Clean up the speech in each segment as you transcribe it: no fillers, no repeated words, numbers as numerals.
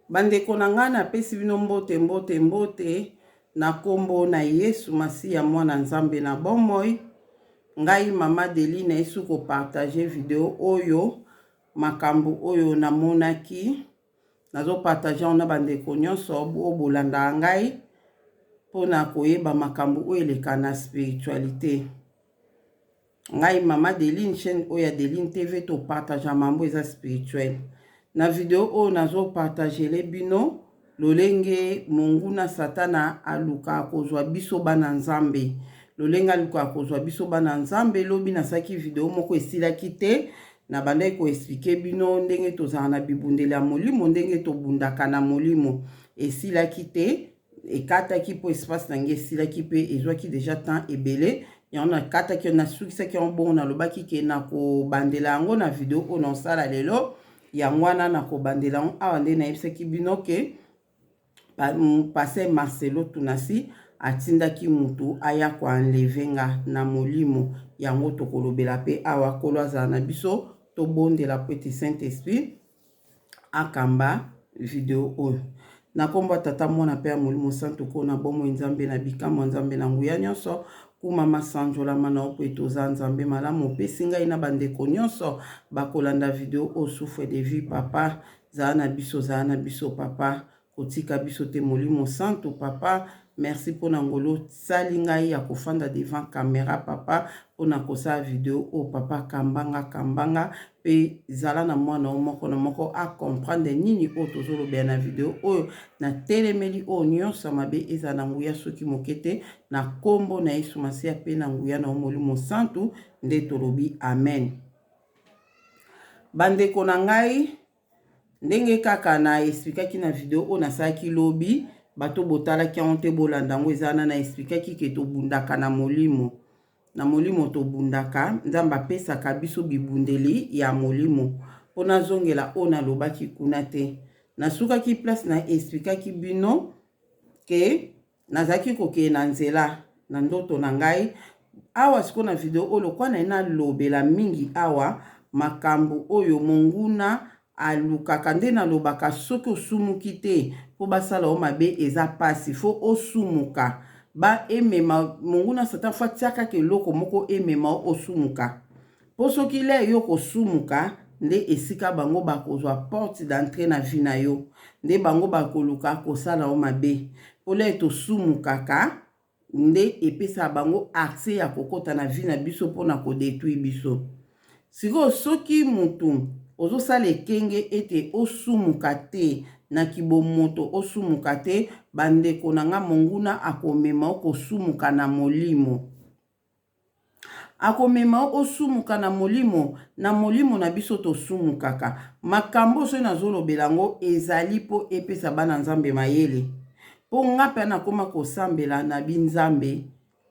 Bandeko na ngai, napesi bino mbote, mbote, mbote na kombo na Yesu Masiya mwana Nzambe na bomoi. Ngai Mama Deli nayesu ko partager video oyo, makambo oyo namonaki nazo partager yango na bandeko nyonso oyo bolandaka ngai mpona koyeba makambo oyo eleka na spiritualité. Ngai Mama Deline, chaîne oyo ya Deline TV, to partage mambo eza spirituel. Na video oyo nazo partagele bino lolenge monguna Satana aluka kozwa biso bana Nzambe. Lolenge aluka kozwa biso bana Nzambe, lobi nasalaki video moko esilaki te, nabandaki ko expliquer bino ndenge tozala na bibundeli ya molimo, ndenge tobundaka na molimo. Esilaki te, ekataki mpo espace na ngai esilaki mpe ezwaki deja temps ebele, yango nakataki, nasukisaki yango bongo. Nalobaki ke nakobandela yango na video oyo naosala lelo, yango wana nakobandela yango awa. Nde nayebisaki bino ke Pasteur Marcelo Tunasi atindaki mutu aya koenlever nga na molimo, yango tokolobela mpe awa. Nkolo azala na biso, tobondela po ete Saint Esprit akamba video oyo. Na nkombo ya Tata, Mwana mpe ya Molimo Santu, ko na bomoi, Nzambe na bikamwa, Nzambe na nguya nyonso, kumama, sanjolama na yo po ete oza Nzambe malamu. Opesi ngai na bandeko nyonso bakolanda video oyo souffle de vie. Papa, zala na biso, zala na biso papa, kotika biso te. Molimo Santu, papa, merci mpona ngolu osali ngai ya kofanda devant caméra, papa, mpona kosala video oyo. Papa, kambanga, kambanga mpe zala na mwana o moko na moko acomprendre nini oyo tozolobela na video oyo. Natelemeli oyo nyonso ya mabe ezala na nguya soki moke te, na nkombo na Yesu Masiya mpe na nguya na yo Molimo Santu nde tolobi amen. Bandeko na ngai, ndenge kaka na expliquaki na video oyo nasalaki lobi, bato botalaki yango te, bolanda yango, eza wana. Na expliquaki ke tobundaka na molimo, na molimo tobundaka. Nzambe apesaka biso bibundeli ya molimo. Mpo nazongela oyo nalobaki kuna te, nasukaki place na expliquaki bino ke nazalaki kokende na nzela na ndoto na ngai. Awa sikoyo na video oyo, lokwa na ye nalobela mingi awa makambo oyo monguna alukaka, nde nalobaka soki osumuki te mpo basala yo mabe eza pasi. Fo osumuka, ba emema monguna Satan, fo atia kaka eloko moko emema yo osumuka, mpo soki le yo kosumuka nde esika bango bakozwa porte d'entrée na vie na yo, nde bango bakoluka kosala yo mabe. Mpo le tosumukaka nde epesaka bango accès ya kokɔta na vie na biso mpona kodétruire biso. Sikoyo soki mutu ozosala ekenge ete osumuka te na kibomoto, osumuka te, bandeko na nga, monguna akomema okosumuka na molimo, akomema osumuka na molimo. Na molimo na biso tosumukaka. Makambo soki nazolobela yango ezali mpo epesa bana Nzambe mayele, mpo nga mpe nakóma kosambela na binzambe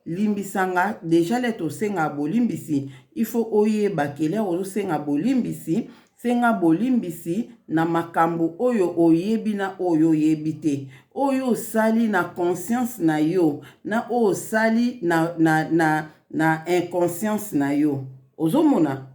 limbisanga. Déjà le tosengaka bolimbisi, il faut oyeba ke l'heure ozosenga bolimbisi, senga bolimbisi na makambo oyo oyebi na oyo oyebi te, oyo osali na conscience na yo na oyo osali na inconscience na yo. Ozomona,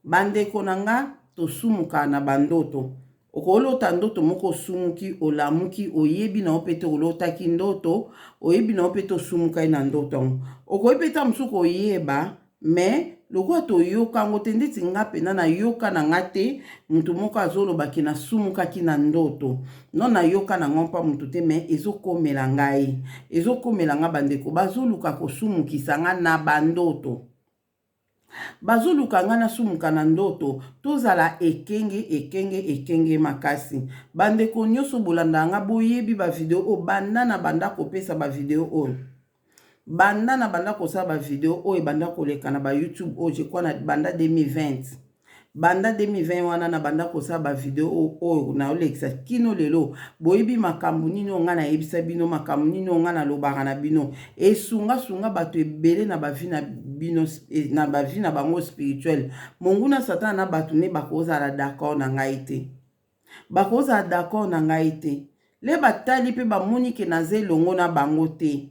bandeko na nga, tosumuka na bandoto. Okolota ndoto moko, osumuki, olamuki, oyebi na yo mpe te olotaki ndoto, oyebi na yo mpe te osumukaki na ndoto yango. Okoki mpe ta mosusu koyeba, mais lokola toyoka yango te, ndeti nga mpena nayoka na nga te motu moko azolobaki nasumukaki na ndoto. No, nayoka nango mpa motu te, mais ezokomela ngai, ezokomela nga. Bandeko, bazoluka kosumukisa nga na bandoto, bazoluka ngai nasumuka na ndoto. Tozala ekenge, ekenge, ekenge makasi. Bandeko nyonso bolanda nga, boyebi bavideo oyo banda na banda kopesa bavideo oyo, banda na banda kosala bavideo oyo, ebanda koleka na baYouTube oyo, je crois na banda 2020. Banda 2020 wana na banda kosala bavideo oyo naolekisa kino lelo. Boyebi makambo nini oyo ngai nayebisa bino, makambo nini oyo ngai nalobaka na bino, esungasunga bato ebele na bavie na bino, na bavie na bango spirituel. Monguna Satana na bato ne bakozala d'accord na ngai te, bakozala d'accord na ngai te. Le batali mpe bamoni ke naza elongo na bango te,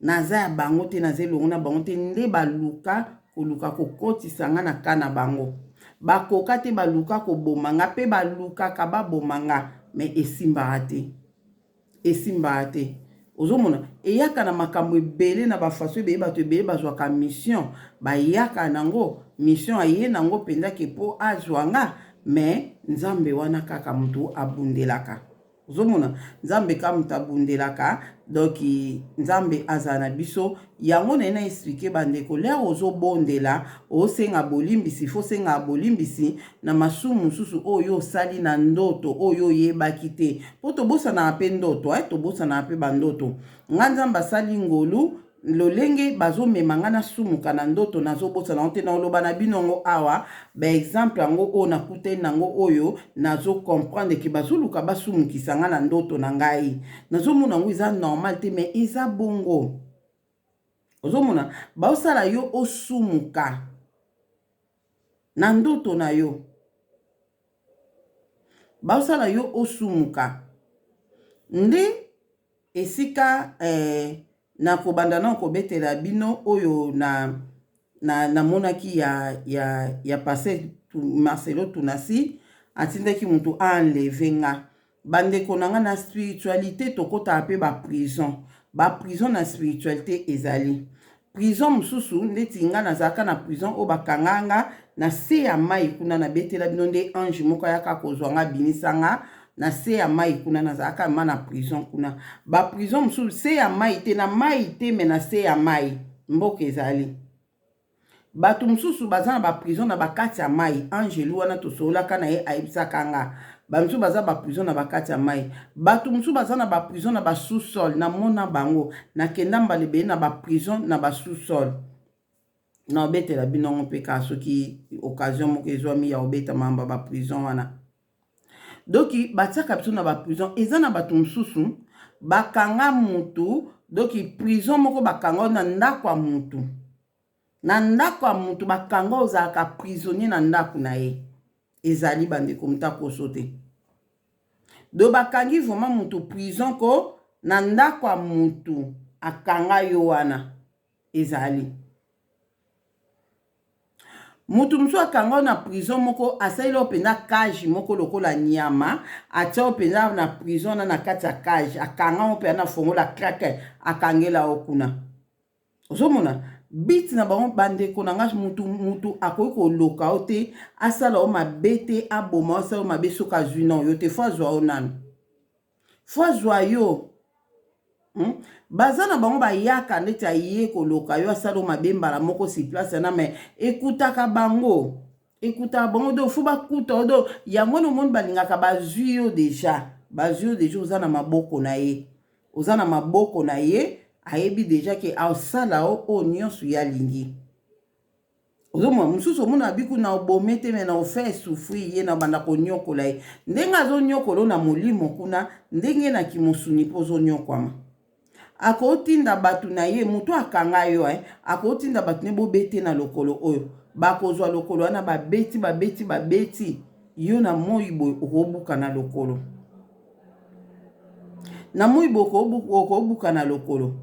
naza ya bango te, naza elongo na bango te, nde baluka koluka kokotisa nga na ka na bango. Bakoka te, baluka koboma nga mpe balukaka baboma nga, mais esimbaka te, esimbaka te. Ozomona eyaka na makambo ebele, na bafaçon ebele. Bato ebele bazwaka mission, bayaka nango mission, aye nango mpenza ke mpo azwa nga, mais Nzambe wana kaka moto abundelaka. Ozomona, Nzambe kaka moto abundelaka. Donc Nzambe azala na biso. Yango na ye na expliquer bandeko, l'heure ozobondela, osenga bolimbisi, faut osenga bolimbisi na masumu mosusu oyo osali na ndoto, oyo oyebaki te, mpo tobosanaka mpe ndoto, eh? Tobosanaka mpe bandoto. Nga, Nzambe asali ngolu, lolenge bazomema nga nasumuka na ndoto, nazobosana yango te. Na oloba na bino yango awa, baexemple yango oyo nakutani nango, oyo nazocomprendre ke bazoluka basumukisa nga na ndoto na ngai. Nazomona yango eza normal te, mais eza bongo. Ozomona baosala yo osumuka na ndoto na yo, baosala yo osumuka nde esika. Nakobanda na kobetela bino oyo na namonaki ya pasteur Marcelo Tunasi atindaki motu aenlever nga. Bandeko na nga, na spiritualité tokɔtaka mpe baprison. Baprison na spiritualité ezali prison mosusu. Ndeti nga nazalaka na prison oyo bakanga nga na se ya mai kuna. Nabetela bino nde ange moko ayaka kozwa nga, abimisa nga na se ya mai kuna. Nazalaka ma na prison kuna. Baprison mosusu se ya mai te, na mai te, mais na se ya mai mboka ezali. Bato mosusu baza na baprison na bakati ya mai. Angelu wana tosololaka na ye, ayebisaka nga bamosusu baza baprison na bakati ya mai. Bato mosusu baza na baprison na basous-sol. Namona bango, nakenda mbala ebele na baprison na basous-sol. Na obetela bino yango mpe kaka soki occasion moko ezwami ya kobeta mambo ya baprison wana. Donc batiaka biso na baprison. Eza na bato mosusu bakanga mutu, donc prison moko bakanga na ndako ya mutu, na ndako ya mutu bakanga, ozalaka prisonnier na ndako na ye. Ezali, bandeko, moto akoso te. Donc bakangi vraiment mutu prison ko na ndako ya mutu, akanga yo wana. Ezali mutu mosusu akanga na prison moko, asaleli oyo mpenza cage moko lokola nyama, atia oyo mpenza na prison wana, na kati ya cage, akanga ngo mpenza na fongola krake, akangela yo kuna. Ozomona biti na bango. Bandeko na nga, mutu akoki koloka yo te, asala yo mabe te, aboma yo, asala yo mabe soki azwi na yo te. Faut azwa yo nanu, faut azwa yo. Baza na bango, bayaka ndeti aye koloka yo, asala yo mabe mbala moko sur place wana, mais ekutaka bango, ekutaka bango. Donc faut bakuta yo. Donc yango wana omoni balingaka bazwi yo déjà, bazwi yo déjà, oza na maboko na ye, oza na maboko na ye. Ayebi déjà ke asala yo oyo nyonso ye alingi. Ozomona mosusu, omona biku na obome te, mais na ofaire souffrir ye, na banda konyokola ye ndenge azonyokola na molimo kuna, ndenge na kimosuni mpo ozonyokwama. Akotinda bato na ye, moto akanga yo, akotinda bato ne bobete na lokolo oyo, bakozwa lokolo wana, babeti, babeti, babeti yo na moi boye, okobuka na lokolo. Na moi boye okobuka na lokolo.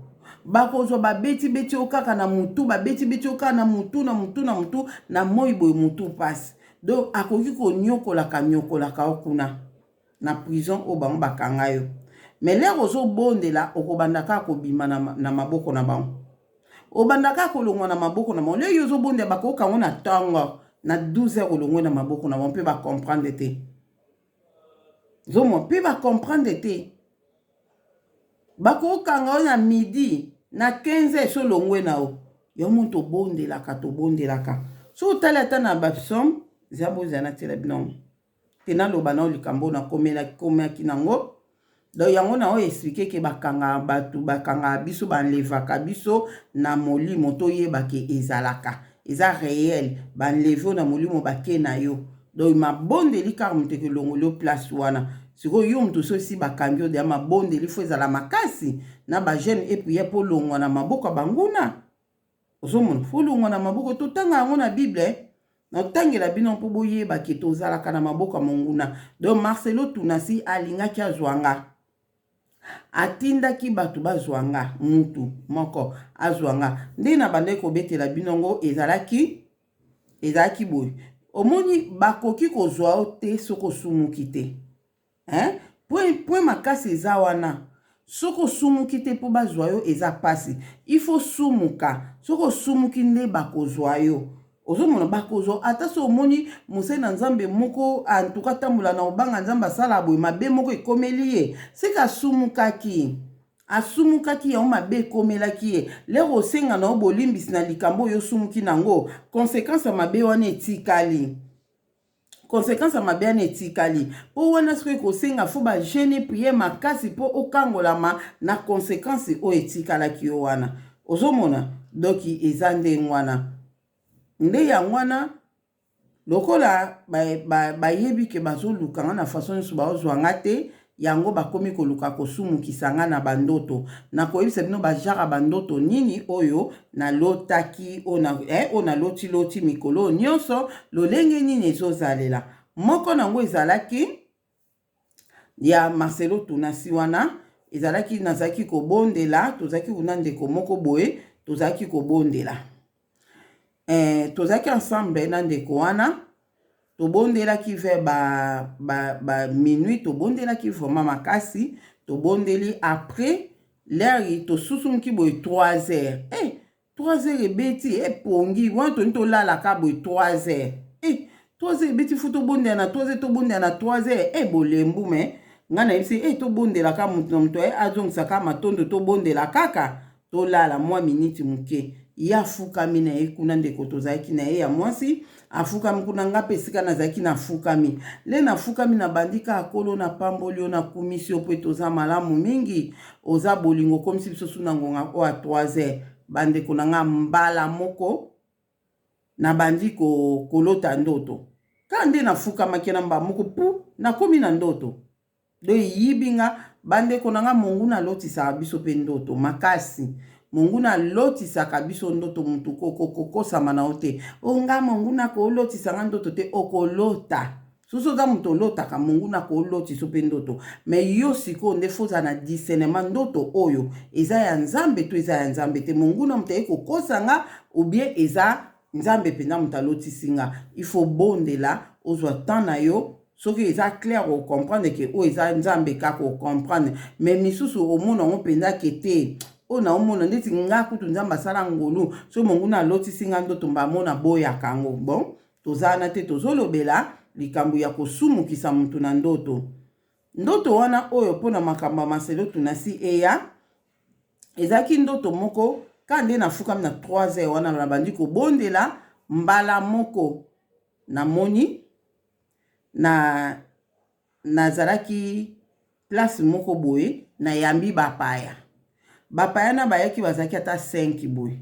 Bakozwa, babeti-beti yo kaka na mutu, babeti-beti yo kaka na mutu, na mutu, na mutu, na moi boye mutu mpasi. Donc akoki konyokolaka, nyokolaka yo kuna na prison oyo bango bakanga yo. Mais l'heure ozobondela, okobanda kaka kobima na maboko na bango, obanda kaka kolongwa na maboko na bango. Lelo yo ozobondela, bakoyoka yango na ntongo na 12 heures, olongwe na maboko na bango mpe bacomprendre te. Ozomona mpe bacomprendre te. Bakokanga yo na midi, na 15 heures, so olongwe na yo. Yo mo tobondelaka, tobondelaka. So otali ata na bapsaume, eza bozala natiela bino te. Naloba nao likambo oyo nakomaki nango. Donc yango na oyo expliquer ke bakangaka bato, bakangaka biso, baenlevaka biso na molimo. Toyeba ke ezalaka, eza réel. Baenlever yo na molimo, bake na yo. Donc mabondeli kaka moto ekelongoli yo place wana. Sikoyo yo moto so esi bakangi yo deya, mabondeli faut ezala makasi na bajeûne et prière mpo longwa na maboko ya banguna. Ozomona, faut longwa na maboko. Totanga yango na Bible, natangela bino mpo boyeba ke tozalaka na maboko ya monguna. Donc Marcelo Tunasi alingaki azwa nga, atindaki bato bazwa nga, mutu moko azwa nga. Nde na bandaki kobetela bino yango, ezalaki boye. Omoni, bakoki kozwa yo te soki osumuki te. Hein? Point, point makasi eza wana. Soki osumuki te mpo bazwa yo eza pasi. Il faut sumuka. Soki osumuki nde bakozwa yo. Ozomona bakozwa ata so omoni mosali na Nzambe moko antuka atambola na obanga Nzambe asala boye mabe moko ekomeli ye. Seke asumukaki. Asumukaki yango mabe ekomelaki ye. Lero osenga na yo bolimbisi na likambo oyo osumuki na yango, consequence ya mabe wana etikali. Consequence ya mabe wana etikali. Po wana sikoyo ekosenga faut ba jeune prière makasi po okangolama na consequence oyo etikalaki yo wana. Ozomona? Donc eza ndenge wana. Nde yango wana lokola bayebi ba, ba ke bazoluka nga na façon nyonso baozwa nga te, yango bakomi koluka kosumukisa nga na bandoto. Nakoyebisa bino bajare ya bandoto nini oyo nalotaki, oyo na, oyo nalotiloti mikolo oyo nyonso, lolenge nini ezozalela. Moko nango ezalaki ya Marcelo Tunasi wana, ezalaki nazalaki kobondela, tozalaki kuna ndeko moko boye, tozalaki kobondela. Tozalaki ensemble na ndeko wana, tobondelaki vers ba, ba, ba minuit, tobondelaki vraiment makasi, tobondeli après l'heure tosusumuki boye 3 heures. 3 heures ebeti, epongi wana toni tolalaka boye 3 heures. 3 heures ebeti, fu tobondela na 3 heures, tobondela na 3 heures. Bolembu me ngai nayebisi tobondelaka moto na moto azongisaka matondo, tobondela kaka tolala mwa miniti moke. Ye afukami na ye kuna, ndeko tozalaki na ye ya mwasi afukami kuna, nga mpe esika nazalaki nafukami le nafukami, nabandi kaka Nkolo napamboli yo, nakumisi yo mpo ete oza malamu mingi, oza bolingo, okomisi biso su na ngonga oyo ya 3 heures. Bandeko na nga, mbala moko nabandi kolota ndoto kaka nde nafukamaki na mbala moko pu nakomi na ndoto. Do eyibi nga, bandeko na nga, monguna alotisaka biso mpe ndoto makasi. Monguna alotisaka biso ndoto, mutu kokosama na yo te. O nga monguna kolotisa nga ndoto te, okolota. Soso oza moto olotaka, monguna kolotisa mpe ndoto. Me yo sikoyo nde faut ozala na discernement, ndoto oyo eza ya Nzambe to eza ya Nzambe te. Monguna moto aye kokosa nga ou bien eza Nzambe mpenza moto alotisi nga. Il faut bondela, ozwa temps na yo. Soki eza clair ocomprendre ke oyo eza Nzambe kaka, ocomprendre. Mais misusu omona yango mpenza ke te, oyo naomona ndeti nga kutu Nzambe asala ngolu, soki monguna alotisi nga ndoto mbamona boyaka yango. Bon, toza wana te, tozolobela likambo ya kosumukisa mutu na ndoto. Ndoto wana oyo mpona makambo ya Marcelo Tunasi eya, ezalaki ndoto moko kaka nde nafukami na 3 heures wana nabandi kobondela, mbala moko namoni na nazalaki place moko boye, nayambi bapaya. Bapaya na bayaki bazalaki ata 5 boye,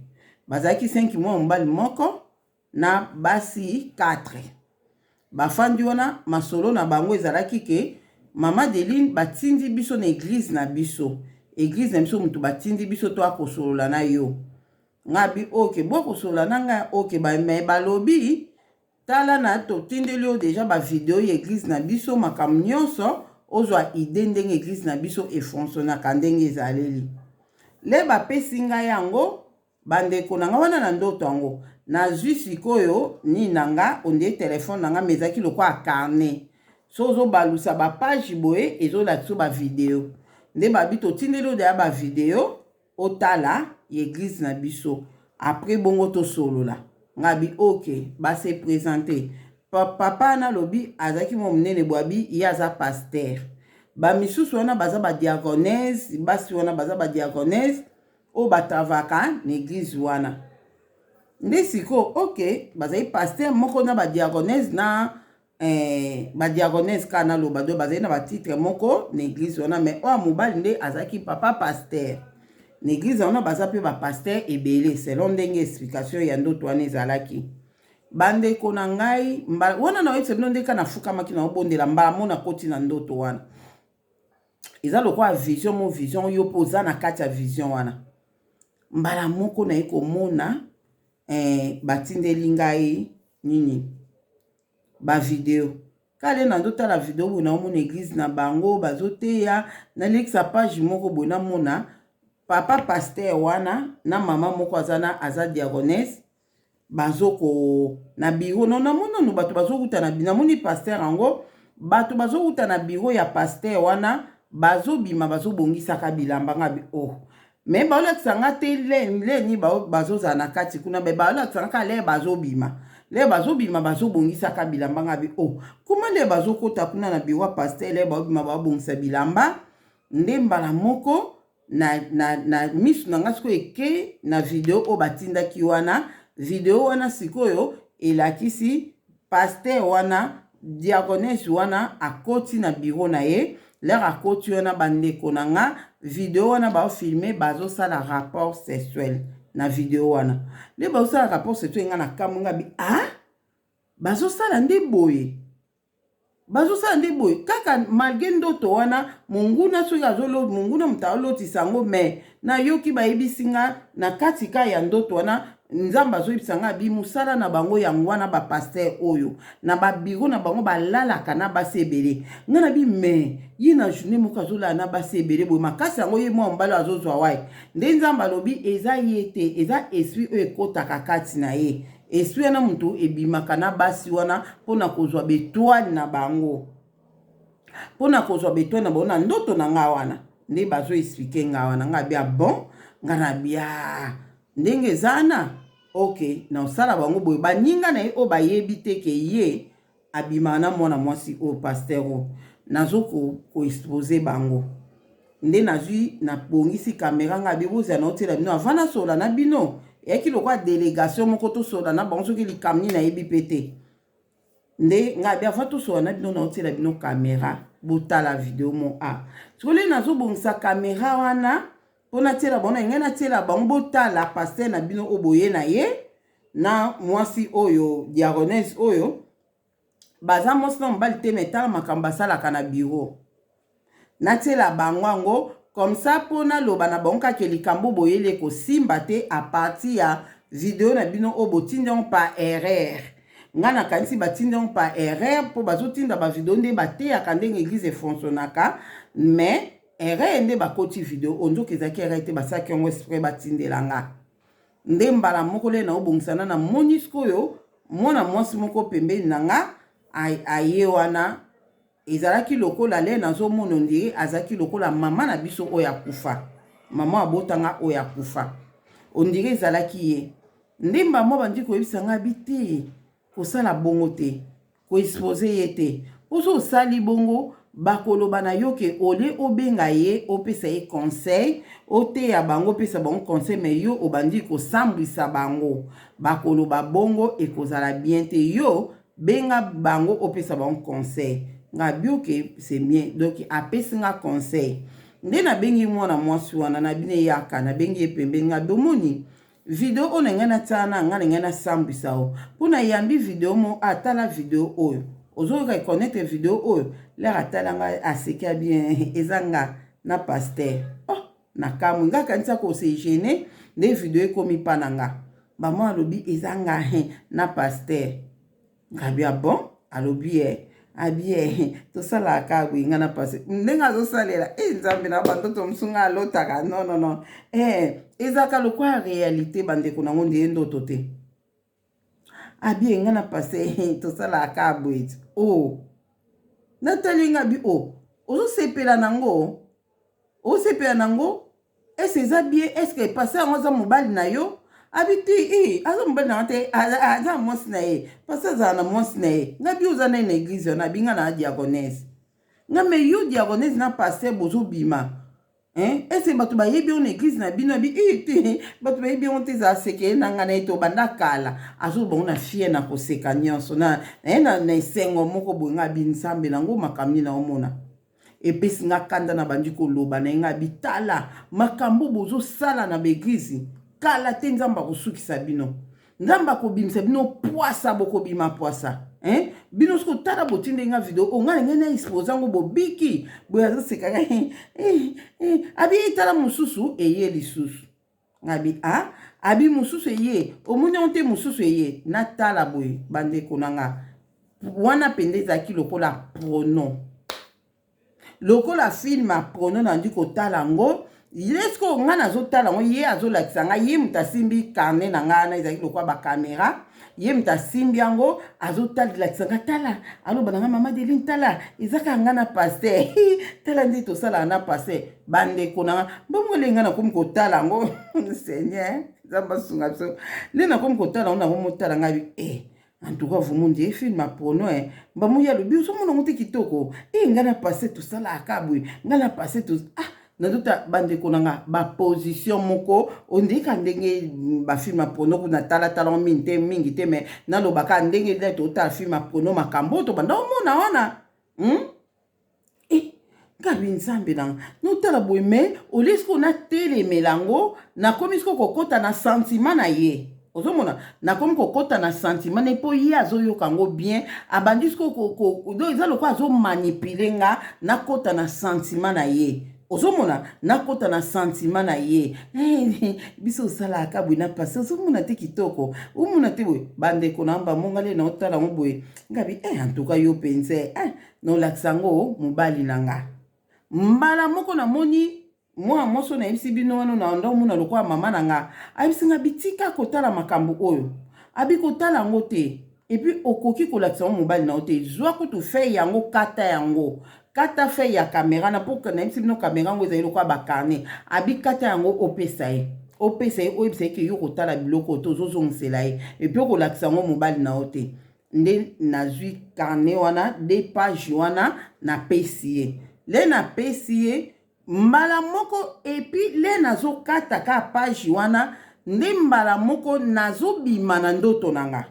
bazalaki 5, mwa mobali moko na basi 4. Bafandi wana, masolo na bango ezalaki ke Mama Deline batindi biso na église na biso, église na biso motu batindi biso to akosolola na yo. Nga bi ok, bokosolola na ngai ok. Me balobi tala na totindeli yo deja bavideo ya église na biso, makambo nyonso, ozwa idée ndenge église na biso efonctionnaka, ndenge ezaleli. Le bapesi ngai yango, bandeko na nga wana, na ndoto yango nazwi sikoyo nini na nga ondie telefone na nga, mais ezalaki lokola carnet, so ozobalusa bapage boye ezolakisa bavideo. Nde babi totindeli oyo deya bavideo, otala ya église na biso, après bongo tosolola. Nga bi ok. Base présenter, papa wana alobi azalaki mwa monene boye, abi ye aza pasteur, bamisusu wana baza badiaconesse, basi wana baza badiaconesse oyo batravaka na église wana. Nde sikoyo ok, bazali pasteur moko na badiaconesse na badiaconesse kaka naloba, do bazali na batitre moko na église wana. Mais oyo mobali nde azalaki papa pasteur na église wana, baza mpe bapasteur ebele selon ndenge explication ya ndoto wana ezalaki. Bandeko na ngai, wana nayebisa bino ndeka nafukamaki na obondela, mbala mo nakoti na ndoto wana, eza lokola vision mo vision, yo mpe oza na kati ya vision wana. Mbala moko naye komona batindeli ngai nini, bavideo. Kale nazotala video boye, naomona église na bango bazoteya. Nalekisa page moko boye, namona papa pasteur wana na mama moko aza na aza diaconesse. Bazo ko na bureau no namoni nanu bato bazowuta na namoni pasteur yango bato bazowuta na bureau ya pasteur wana bazobima bazobongisaka bilamba nga bi oh me baolakisa nga te leni bazozala na kati kuna me baolakisa nga kaka lere bazobima lere bazobima bazobongisaka bilamba nga bi oh kuma lere bazokota kuna na bureau ya pasteur lere baobima baobongisa bilamba nde mbala moko na, na, na misu na nga sikoyo eke na video oyo batindaki wana. Video wana sikoyo elakisi pasteur wana, diaconesse wana akoti na bureau na ye. Lere akoti wana, bandeko na nga, video wana baofilme bazosala rapport sexuel na video wana. Nde bazosala rapport sexuel, nga na kamwe, nga bi ah, bazosala nde boye, bazosala nde boye kaka malgre ndoto wana. Monguna soki azolo, monguna moto alotisa yango, mais nayoki bayebisi nga na kati ka ya ndoto wana, Nzambe azoyebisa nga bi mosala na bango yango wana. Bapasteur oyo na babureau na bango balalaka na basi ebele. Nga na bi mais ye na journée moko azolala na basi ebele boye makasi yango, ye mwa mobali azozwa waye? Nde Nzambe alobi eza ye te, eza esprit oyo ekɔtaka kati na ye. Esprit wana moto ebimaka na basi wana mpona kozwa betoile na bango, mpona kozwa betoile na bango. Na ndoto na nga wana nde bazo expliquer nga wana. Nga bia bon, nga na bia ndenge eza na ok, na osala bango boye. Baninga na ye oyo bayebi te ke ye abimaka na mwana mwasi oyo pasteur oyo, nazo koexposer bango. Nde nazwi, nabongisi caméra, ngai abi bozala na otiela bino avant nasola na bino. Eyaki lokola délégation moko, tosola na bango soki likambo nini, nayebi mpe te. Nde ngai abi avant tosola na bino, naotiela bino caméra, botala video mo a. Sikoyo nazobongisa caméra wana mpo natiela bango, na ngai natiela bango, botala pasteur na bino oyo boye na ye na mwasi oyo diaconesse oyo. Baza mwasi na mobali te, mais tala makambo basalaka na bureau. Natiela bango yango comme ça mpo naloba na bango kaka likambo boyeli ekosimba te à partir ya video na bino oyo botindi yango par erreur. Ngai nakanisi batindi yango par erreur mpo bazotinda bavideo nde bateyaka ndenge église efonctionnaka, mais erreur nde bakoti video oyo. Nzoka ezalaki erreur te, basalaki yango exprès batindela nga. Nde mbala moko le naobongisana, namoni sikoyo mwana mwasi moko pembeni na nga aye wana. Ezalaki lokola le nazomona on dirait azalaki lokola mama na biso oyo akufa, mama abotanga oyo akufa, on dirait ezalaki ye. Nde mbamo bandi koyebisa ngai bi te, kosala bongo te, koexposer ye te, mpo so osali bongo bakoloba na yo ke olie obenga ye, opesa ye conseil, oteya bango, opesa bango conseil, mais yo obandi kosambwisa bango. Bakoloba bongo, ekozala bien te. Yo benga bango, opesa bango conseil. Nga bi ok, c'est bien. Donc apesi nga conseil. Nde nabengi mwana mwasi wana na bino eyaka, nabengi ye pembeni, nga bomoni video oyo na ngai natia na ngai na ngai nasambwisa o mpo nayambi video mo. Atala video oyo, ozoyoka econnaître video oyo? Lere atala ngai, aseka bien, eza nga na pasteur. Oh, nakamwe, nga kanisa kose gêner nde video ekomi mpa na nga. Bamo alobi eza nga na pasteur. Ngabi ah bon, alobi ye abi ye tosalaka kaka boye, nga na pasteur. Ndenge azosalela e Nzambe na bandoto mosu nga alotaka, non, non, non, ezalaka lokola réalité, bandeko nango nde ye ndoto te. Abi nga na pasteur tosalaka kaka boye ti o oh. Natali nga bi o oh, ozosepela nango, osepela nango, est-ce eza bien? Est-ce pasteur yango aza mobali na yo? Abi te, e aza mobali na nga te, aza mwasi na ye. Pasteur azala na mwasi na ye. Nga bi oza nai na église wana? Abi nga na diaconesse. Nga mais yo diaconesse na pasteur bozobima, hein? Est-ce bato bayebi yo na église na bino? Abi e te, bato bayebi yango te, ezala sekele na ngai na ye tobanda kala. Azoloba ngo na fier, na koseka nyonso na na esengo moko boye. Nga abi Nzambe nango makambo nini naomona epesi nga kanda. Na bandi koloba na ye, nga bitala makambo bozosala na baéglise kala te, Nzambe akosukisa bino, Nzambe akobimisa bino pwasa, bokobima pwasa, hein? Bino soki otala botindeli nga video oyo, ngai na ngai na expose yango, bobiki boye. Azosekaka abi etala mosusu eye lisusu. Abi a abi mosusu eye, omoni yango te? Mosusu eye, natala boye, bandeko na nga, wana mpenza ezalaki lokola porno, lokola film ya porno. Nandi kotala yango. Ye sikoyo ngai nazotala yango, ye azolakisa ngai, ye moto asimbi carnet na ngai wana, ezalaki lokola bakamera, ye moto asimbi yango, azotalakisa ngai, tala, aloba na ngai, mama Deline, tala, eza kaka ngai na pasteur, tala nde tosalaka na pasteur. Bandeko na ngai, mbongo ele ngai nakomi kotala yango, Seigneur Nzambe asunga biso, nde nakomi kotala yango, nakomi kotala ngai, eh, en tout cas vraiment ndiye film ya porno, eh. Mbamu ye alobi, ozomona yango te kitoko, eh, ngai na pasteur tosalaka boye, ngai na pasteur to, ah, nazota. Bandeko na nga, baposition moko ondika ndenge bafilm ya porno kuna, talatala mingi te, mingi te, mais nalobaka ndenge nde totala film ya porno, makambo oyo tobanda omona wana, Eh, ngabi Nzambe na nga, notala boye, mais olie sikoyo natelemela yango, nakomi sikoyo kokɔta na sentiment na ye. Ozomona, nakomi kokɔta na sentiment ne mpo ye azoyoka yango bien, abandi sikoyo, donc eza lokola azomanipuler nga, nakɔta na sentiment na ye. Ozomona, nakɔta na sentiment na ye, biso osalaka boye na pasi, ozomona te kitoko, omona te boye. Bandeko na bamongale, na otala yango boye, ngabi, eh, en tout cas yo mpenza, eh, nolakisa yango mobali na nga. Mbala moko namoni mwana mwasi oyo nayebisi bino wana, na ndo omona lokola mama na nga, ayebisi nga, bitika kotala makambo oyo, abi kotala yango te, et puis okoki kolakisa yango mobali na yo te. Zwa kutu feuille yango, kata yango, kata feuille ya kamera na, mpo nayebisi bino kamera yango ezali lokola bacarnet. Abi kata yango, opesa ye, opesa ye, oyebisa ye ke yo kotala biloko oyo te, ozozongisela ye, et puis okolakisa yango mobali na yo te. Nde nazwi carnet wana, de page wana, napesi ye. Le napesi ye mbala moko, et puis le nazokata ka page wana, nde mbala moko nazobima na ndoto na nga.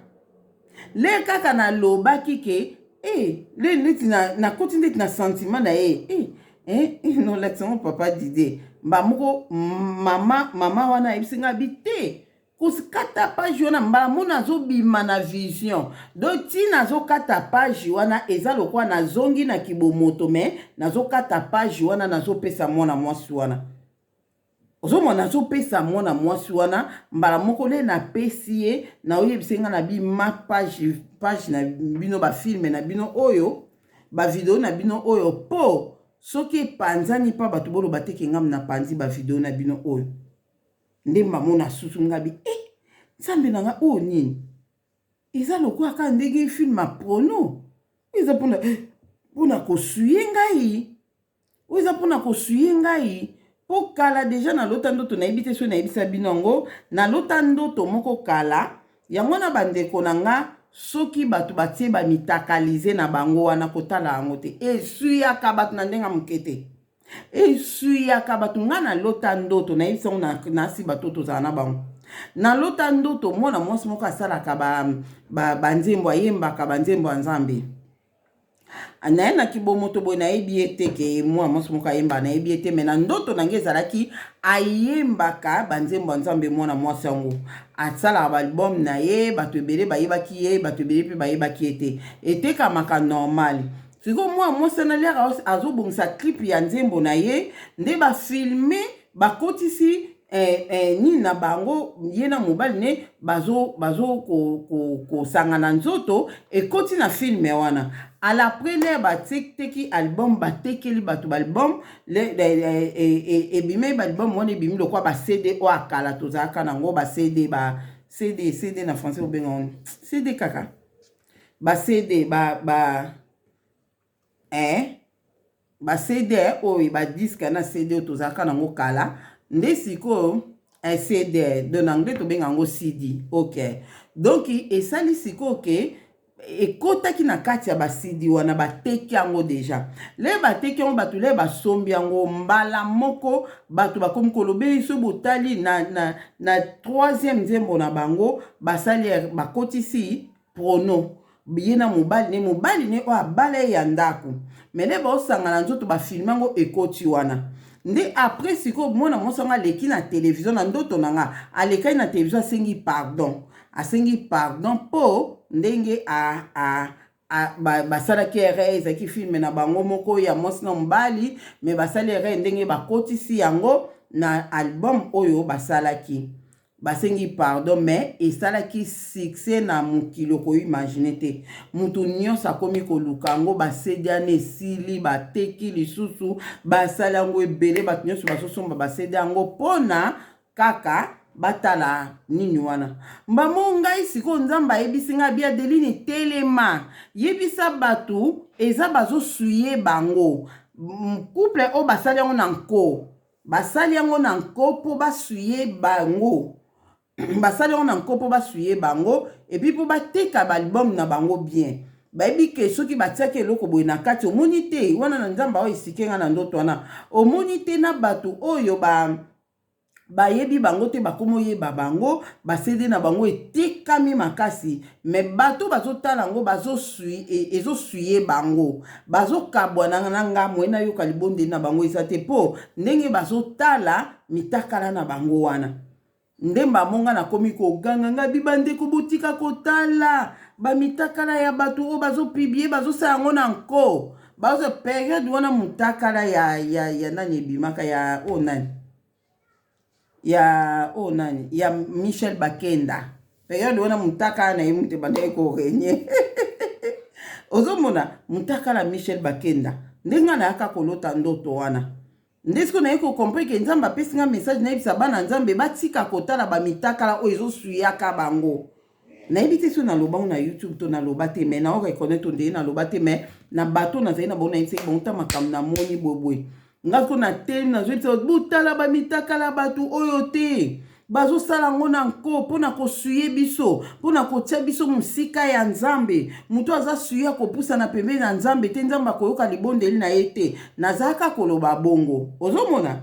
Le kaka nalobaki ke e le neti nakoti neti na sentiment na ye, e eh, nolakisa ngo papa Dide. Mba moko mama wana ayebisi nga bi te kokata page wana. Mbala moko nazobima na vision, donc ntina nazokata page wana, eza lokola nazongi na kibomoto, mais nazokata page wana, nazopesa mwana mwasi wana. Ozomona, nazopesa mwana mwasi wana. Mbala moko nde napesi ye, naoyebisa nga na bima page na bino, bafilm na bino oyo, bavideo na bino oyo, mpo soki epanzani mpa bato, boloba te ke ngamu napanzi bavideo na bino oyo. Nde mamona susu ngabi, e Nzambe na nga, oyo nini? Eza lokola kaka ndenge film ya porno, eza mpona kosuye ngai, oyo eza mpona kosuye ngai. Mpo kala déjà nalota ndoto, nayebi te soki nayebisa bino yango, nalota ndoto moko kala yango na bandeko na nga. Soki bato batie bamitakalize na bango wana, kotala yango te, esuyaka bato na ndenge ya moke te, esuyaka bato. Ngai nalota ndoto, nayebisa yango nasi bato tozala na bango. Nalota ndoto, mwana mwasi moko asalaka banzembo, ba ayembaka banzembo ya Nzambe. Naye na kibomoto boye, nayebi ye te ke mwana mwasi moko ayembaka, nayebi ye te, mais na ndoto na ngai ezalaki ayembaka banzembo ya Nzambe. Mwana mwasi yango asalaka baalbum na ye, bato ebele bayebaki ye, bato ebele mpe bayebaki ye te, etekamaka normal. Sikoyo mwana mwasi wana, l'heure azobongisa clip ya nzembo na ye, nde bafilme, bakotisi nini na bango, ye na mobali ne bazo kosangana nzoto, ekoti na film wana. Après l'heure bateki album, batekeli bato baalbum, ebimi baalbum wana, ebimi lokola baCD oyo akala tozalaka nango, baCD, ba CD, CD na français obenga wana CD kaka, baCD ba eh, baCD oyo, badisque na CD oyo tozalaka nango kala. Nde sikoyo CD, donc na anglais tobenga yango CD, ok. Donc esali sikoyo ke ekɔtaki na kati ya baCD wana, bateki yango déjà. Le bateki yango, bato le basombi yango, mbala moko bato bakomi kolobeli. So botali na troisième nzembo na bango, basali, bakotisi porno, ye na mobali ne, mobali ne oyo abala ye ya ndako, mais nde baosangana nzoto, bafilme yango, ekoti wana. Nde après sikoyo mwana mwasi yango aleki na télévision, na ndoto na nga alekaki na télévision, asengi pardon, asengi pardon mpo ndenge basalaki erreur. Ezalaki film na bango moko ya mwasi na mobali, mais basali erreur ndenge bakotisi yango na album oyo basalaki. Basengi pardon mais esalaki succès na mokili oko imaginer te. Mutu nionso akomi koluka yango ba CD wana esili bateki lisusu basali yango ebele bato nionso bazosomba ba CD yango pona kaka batala nini wana. Mbamo ngai sikoyo Nzambe ayebisi ngai abi Adeline telema yebisa batu eza bazosuye bango couple oyo basali yango na nko. Basali yango na nko mpo basuye bango. Basali yango na nko mpo basuye bango et puis mpo bateka ba album na bango bien. Bayebi ke soki batiaki eloko boye na kati omoni te wana na Nzambe awa esike nga na ndoto wana omoni te na bato oyo ba bayebi bango te bakomi oyeba bango ba CD na bango etekami makasi mais bato bazotala yango ezosuye bango bazokabwana na nga moye nayoka libondeli na bango eza te mpo ndenge bazotala mitakala na bango wana nde mbamo nga nakomi koganga nga bi bandeko botika kotala bamitakala ya bato oyo bazopiblie bazosala yango na nko bazo periode wana mutakala ya nani ebimaka ya oyo nani ya oyo nani ya Michel Bakenda periode wana mutakala na ye mutu ebandaki ko régner ozomona mutakala Michel Bakenda nde nga nayaka kolota ndoto wana nde sikoyo naye ko comprendre ke Nzambe apesi nga message nayebisa bana Nzambe batika kotala ba mitakala oyo ezosuyaka bango nayebi te soki naloba ngo na youtube to naloba te mais nao reconnaitre ondeye naloba te mais na bato nazali na bango nayebisaki bango ta makambo namoni boyeboye nga sikoyo natelemi nazoyebisa botala bamitakala bato oyo te bazosala yango na nko mpo na kosuye biso mpo na kotia biso mosika ya nzambe moto aza suye akopusana pembeni na nzambe te nzambe akoyoka libondeli na ye te nazalaka koloba bongo ozomona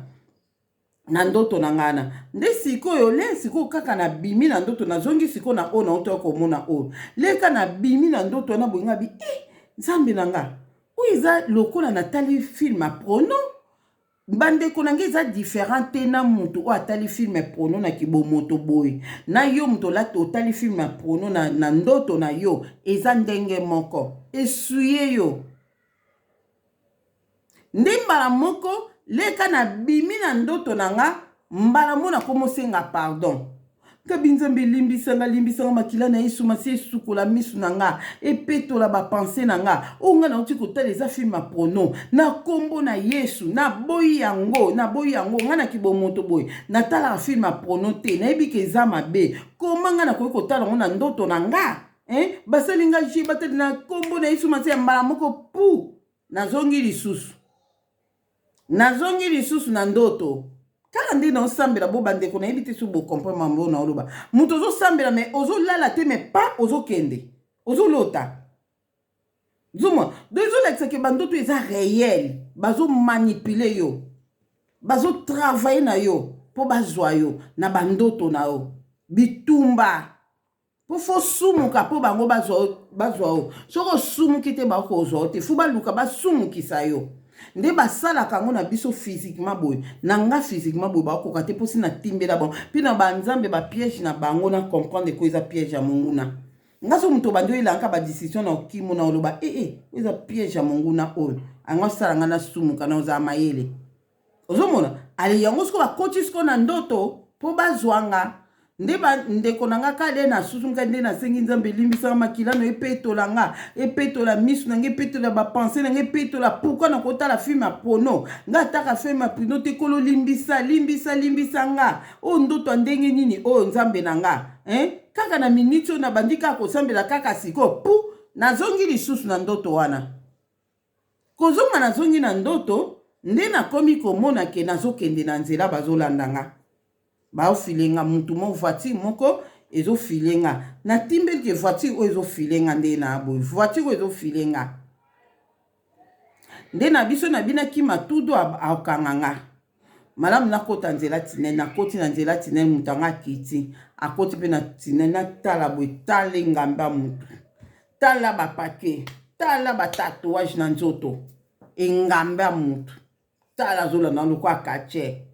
na ndoto na ngai na nde sikoyo le sikoyo kaka nabimi na ndoto nazongi sikoyo na oyo nauta komona oyo leka nabimi na ndoto wana boye ngai bi eh, nzambe na nga oyo eza lokola natali film ya prono bandeko na ngai eza différent te na moto oyo atali film ya prono na kibomoto boye na yo moto otali film ya prono na ndoto na yo eza ndenge moko esuye yo Nde mbala moko leka na bimi na ndoto na nga mbala moko nakomi osenga pardon Gaby nzambe limbisa nga limbisa nga makila na yesu masiya esukola misu na nga epetola ba pense na nga oyo nga nauti kotala eza film ya prono na kombo na yesu naboyi yango naboyi yango nga na kibomoto boye natalaka film ya prono te nayebi ke eza mabe koma nga nakoki kotala yango na ndoto na nga eh? basali nga je batali na kombo na yesu masiya mbala moko pu Nazongi lisusu. Nazongi lisusu na ndoto. Kaka nde naosambela bo bandeko nayebi te soki bocomprendre mambo oyo naoloba. Moto ozosambela mais ozolala te mais pa ozokende. Ozolota. Zomwa. Donc ezolakisa ke bandoto eza réel. Bazo manipuler yo. Bazo travailler na yo mpo bazwa yo na bandoto na yo. Bitumba. Po fo sumuka po bango bazwa bazwa yo soki osumuki te bakozwa yo te fo baluka basumukisa yo nde basalaka yango na biso physiquement boye na nga physiquement boye bakoka te mposi natimbela bango mpe na banzambe bapiège na bango na comprendre ko eza piège ya monguna nga so moto obandi oyelaka badecision na okimo na oloba ee eh, eh, eza piège ya monguna oyo yango asala nga nasumuka na ozala mayele ozomona ale yango sikoyo bakoti sikoyo na ndoto mpo bazwa nga nde bandeko na nga kale nasusu ngai nde nasengi nzambe elimbisaka makila no epetola nga epetola misu na nga epetola bapense na nga epetola pourkui nakotala film ya pono nga ataka film ya pino te kolo limbisa limbisa limbisa nga oyo ndoto ya ndenge nini oyo nzambe na nga hein? kaka na miniti oyo nabandi kaka kosambela kaka sikoyo pu nazongi lisusu na ndoto wana Kozonga nazongi na ndoto nde nakomi komona ke nazokende na nzela bazolanda nga baofile nga mutu mo voiture moko ezofile nga natimbeli ke voiture oyo ezofile nga nde na boye voiture oyo ezofile nga nde na biso na bina kima tudo akanga nga malamu nakota nzela tinel nakoti na nzela tinel moto yango akiti akoti mpe na tinel natala boye tala engamba motu tala bapake tala batatouage na nzoto engambe ya motu tala azolanda lokola katie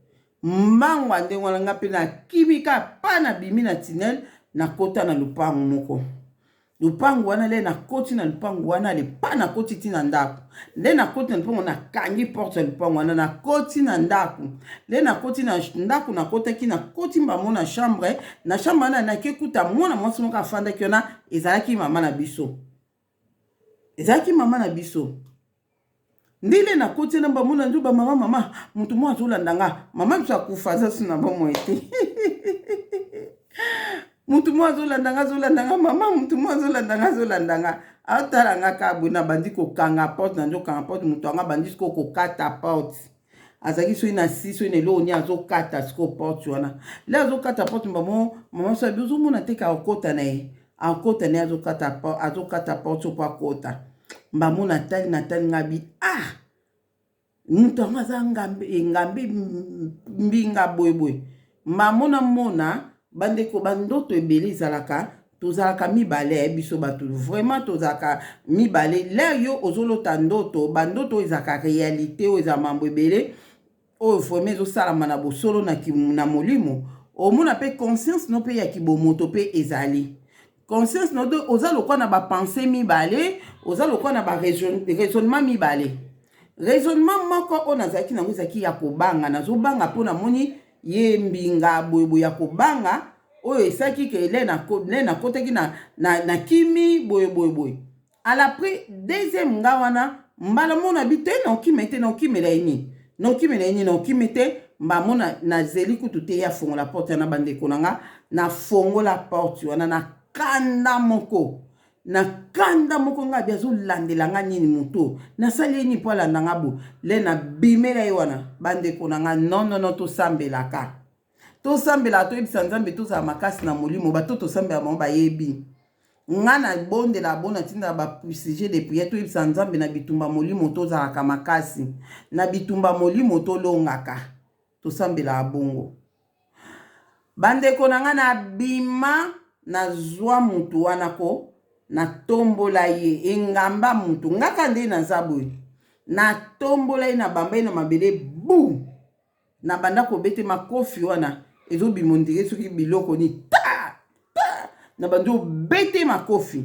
mbango ya ndenge wana nga mpe nakimi kaka pa nabimi na tinel nakota na lopango moko. Lupangu wana le nakoti na lupangu wana le pa nakoti ti na ndako nde nakoti na lupangu nakangi porte ya lupangu wana nakoti na ndako nde nakoti na ndako nakotaki nakoti mbamo na chambre na chambre wana nake kuta mwana mwasi moko afandaki wana ezalaki mama na biso ezalaki mama na biso ndele nakoti na bango na nzoba mama mama moto moko azolanda nga mama biso akufa aza su na bomoi te moto moko azolanda nga azolanda nga mama moto moko azolanda nga azolanda nga atala nga kaka boye nabandi kokanga porte na nzokanga porte moto yango abandi sikoyo kokata porte azalaki soki na si soki na eloko nini azokata sikoyo porte wana le azokata porte mbamo mama so abi ozomona te ka akota na ye akota na ye azokata azokata porte mpo akota mbamo natali natali nga bi ah moto yango aza ngambe engambe mbinga boyeboye mbamo namona bandeko bandoto ebele ezalaka tozalaka mibale eh, biso bato vraiment tozalaka mibale lere yo ozolota ndoto bandoto oyo ezalaka réalité oyo eza mambo ebele oyo vraiment ezosalama na bosolo na, na molimo omona mpe conscience no mpe ya kibomoto mpe ezali conscience no oza lokwa na bapense mibale oza lokwa na baraisonnement mibale raisonnement moko oyo nazalaki nango ezalaki ya kobanga nazobanga mpo namoni ye mbinga boyeboye ya kobanga oyo esalaki ke le nakotaki na, na, na kimi boye boye boye alapres deuxième nga wana mbala mona bi te naokima te naokimela ye nini naokimela ye nini naokimi te mbamona nazeli kutu te ye afongola porte wana bandeko na nga nafongola porte wana na kanda moko na kanda moko nga abi azolandela nga nini moto nasali ye nini mpo alanda nga bo le nabimela ye wana bandeko na nga nonono tosambelaka tosambelaka toyebisa nzambe tozala makasi na molimo bato tosambela bango bayebi nga nabondela bo natindaka basujet de prière toyebisa nzambe na bitumba molimo tozalaka makasi na bitumba molimo tolongaka tosambelaka bongo bandeko na nga nabima nazwa mutu wana ko natombola ye engamba mutu ngaka nde naza boye natombola ye na bamba ye na mabele bu na banda kobete makofi wana ezobima ondire soki biloko ni ta ta na bandi obete makofi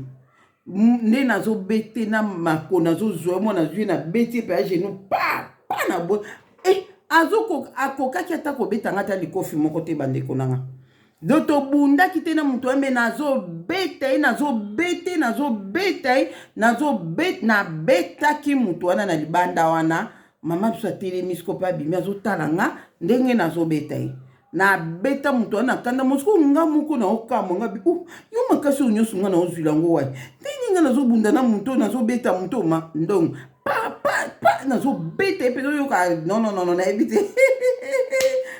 nde nazobete na mako nazozwa mwana azwi nabeti ye mpe agenou pa pa na bo eh, azokoka akokaki ata kobeta nga ata likofi moko te bandeko na nga donc tobundaki te na moto wana me nazobeta ye nazobete nazobeta ye nazobeta nabetaki moto wana na libanda wana mama biso atelemi siko mpe abimi azotala nga ndenge nazobeta ye nabeta moto wana kanda mosiko nga moko naokamwa nga bi oh, yo makasi oyo nyonso nga naozwila yango wapi ndenge nga nazobunda na moto oyo nazobeta moto ma ndongo pa pa pa nazobeta ye mpenza oyoka nononono nayebi te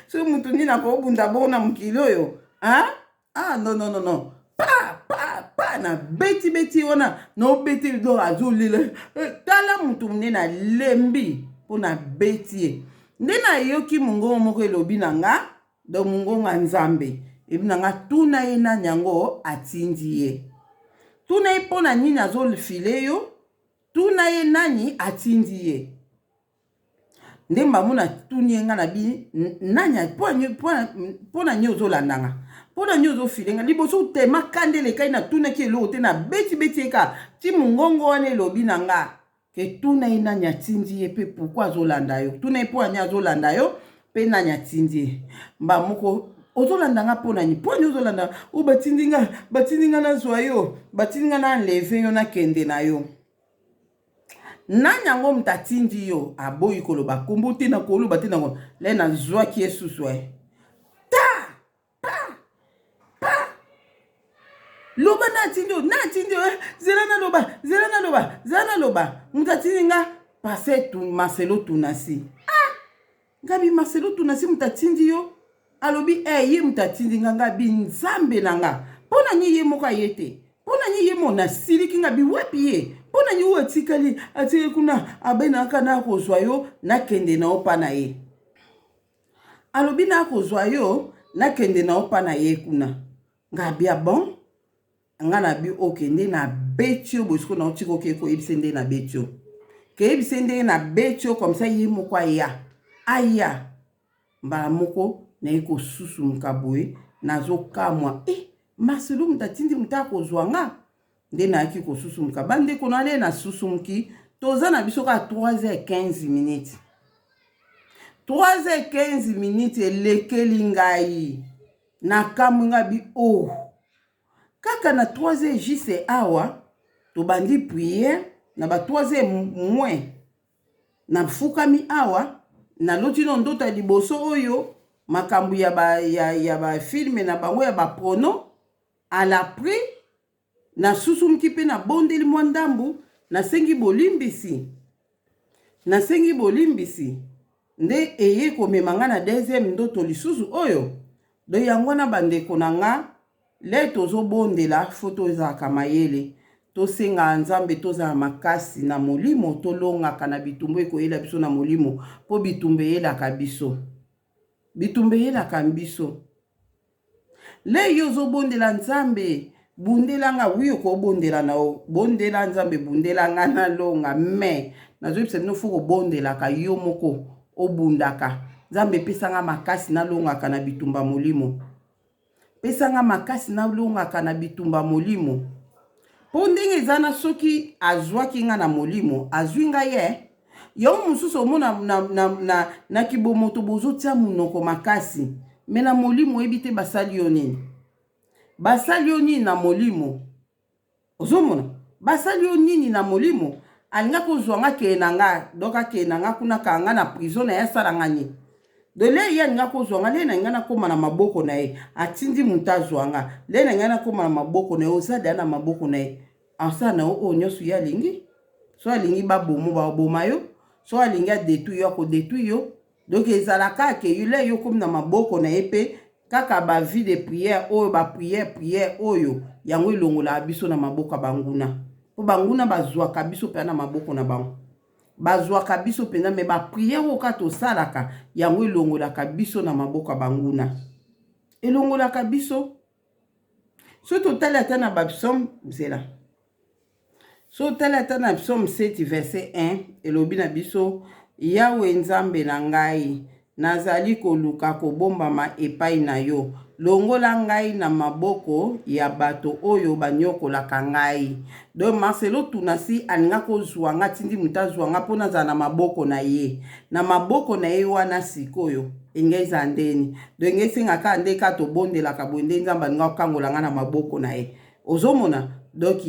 soki moto nini akobunda bongo na mokili oyo ah ah non non non non pa pa pa na beti beti wana na obeti do azolela eh, tala moto monene alembi mpo na beti ye nde nayoki mongongo moko elobi na nga donc mongongo ya nzambe ebi na nga tuna ye nani yango atindi ye tuna ye mpo na nini azofile yo tuna ye nani atindi ye nde mbango natuni ye nga na bi nani mpo na nini ozolanda nga mpo na nini ozofile nga liboso tema kanda elekai natunaki eloko te nabetibeti ye kaka ti mongongo wana elobi na nga ke tuna ye nani atindi ye mpe pourquoi azolanda yo tuna ye mpo ani azolanda yo mpe nani atindi ye mba moko ozolanda nga mpo nani mpo nini ozolanda o batindi nga batindi nga nazwa yo batindi nga na enlever yo nakende na yo nani yango moto atindi yo aboyi koloba kombo te na koloba te nango le nazwaki ye susu e ta pa pa loba na atindi yo na atindi yo eh, zela naloba zela naloba zela naloba moto atindi nga pase tu marcelo tunasi ah ngabi marcelo tunasi moto atindi yo alobi e ye moto atindi nga ngabi nzambe na nga mpo na nini ye moko aye te mpo na nini ye mo nasiliki ngabi wapi ye mpo na nini oyo atikali atikali kuna abenaka na kozwa yo nakende na yo mpa na ye alobi na kozwa yo nakende na yo mpa na ye kuna ngabi ya bon nga na bi oke nde nabeti yo boye sikoyo naotika oke koyebisa nde nabeti yo keyebisa ndenge nabeti yo comme ça ye moko aya aya mbala moko naye kosusumuka boye nazokamwa e eh, marcelo moto atindi moto akozwa nga. Nde nayaki kosusumuka, bandeko, na ale nasusumuki, toza na biso kaka 3 h 15 minutes. 3 h 15 minutes elekeli ngai, nakamwi ngai bi o oh. Kaka na 3 h juste awa tobandi prière na ba 3 h moins, nafukami awa, naloti no ndoto ya liboso oyo, makambo ya ba ya ba film na bango ya baprono. À l'après nasusumuki mpe nabondeli mwa ndambu, nasengi bolimbisi, nasengi bolimbisi. Nde eye komema nga na deuxième ndoto lisusu oyo. Donc yango wana, bandeko na nga, le tozobondela, faut tozalaka mayele, tosengaka Nzambe tozala makasi na molimo, tolongaka na bitumba ekoyela biso na molimo, mpo bitumba eyelaka biso, bitumba eyelaka biso. Le yo ozobondela Nzambe, bundela nga, oui, okobondela na yo, bondela Nzambe, bundela nga nalonga. Mais nazoyebisa bino, faut kobondelaka yo moko, obundaka: Nzambe, epesanga makasi nalongaka na bitumba molimo, pesanga makasi nalongaka na bitumba molimo. Mpo ndenge eza na, soki azwaki nga na molimo, azwi ngai ye. Yango mosusu omona na kibomoto, bozotia monoko makasi, mais na molimo oyebi te basali yo nini, basali yo nini na molimo. Ozomona basali yo nini na molimo. Alinga kozwa nga, kee na nga, donc akee na nga kuna, kanga nga na prison na ye, asala nga nini? De le ye alinga kozwa nga, le na ngai nakóma na maboko na ye, atindi moto azwa nga, le na ngai nakóma na maboko na ye. Oza deya na maboko na ye, asala na yo oyo nyonso ye alingi. So alingi babomo, baboma yo. So alingi adétruire yo, akodétruire yo. Donc ezalaka ke le yo komi na maboko na ye. Mpe kaka bavie de prière oyo, baprière, prière oyo, yango elongolaka biso na maboko ya banguna, mpo banguna bazwaka biso mpenza na maboko na bango, bazwaka biso mpenza. Mais baprière oyo kaka tosalaka, yango elongolaka biso na maboko ya banguna, elongolaka biso. So totali ata na bapsaume, nzela, so otali ata na Psaume 7 verset 1, elobi na biso: "Yawe Nzambe na ngai, nazali koluka kobombama epai na yo. Longola ngai na maboko ya bato oyo banyokolaka ngai." Donc Marcelo Tunasi alinga kozwa nga, tindi moto azwa nga mpo nazala na maboko na ye. Na maboko na ye wana sikoyo engai eza ndeni? Donc engai esengaka nde kaka tobondelaka boye, nde Nzambe alinga kokangola nga na maboko na ye. Ozomona? Donc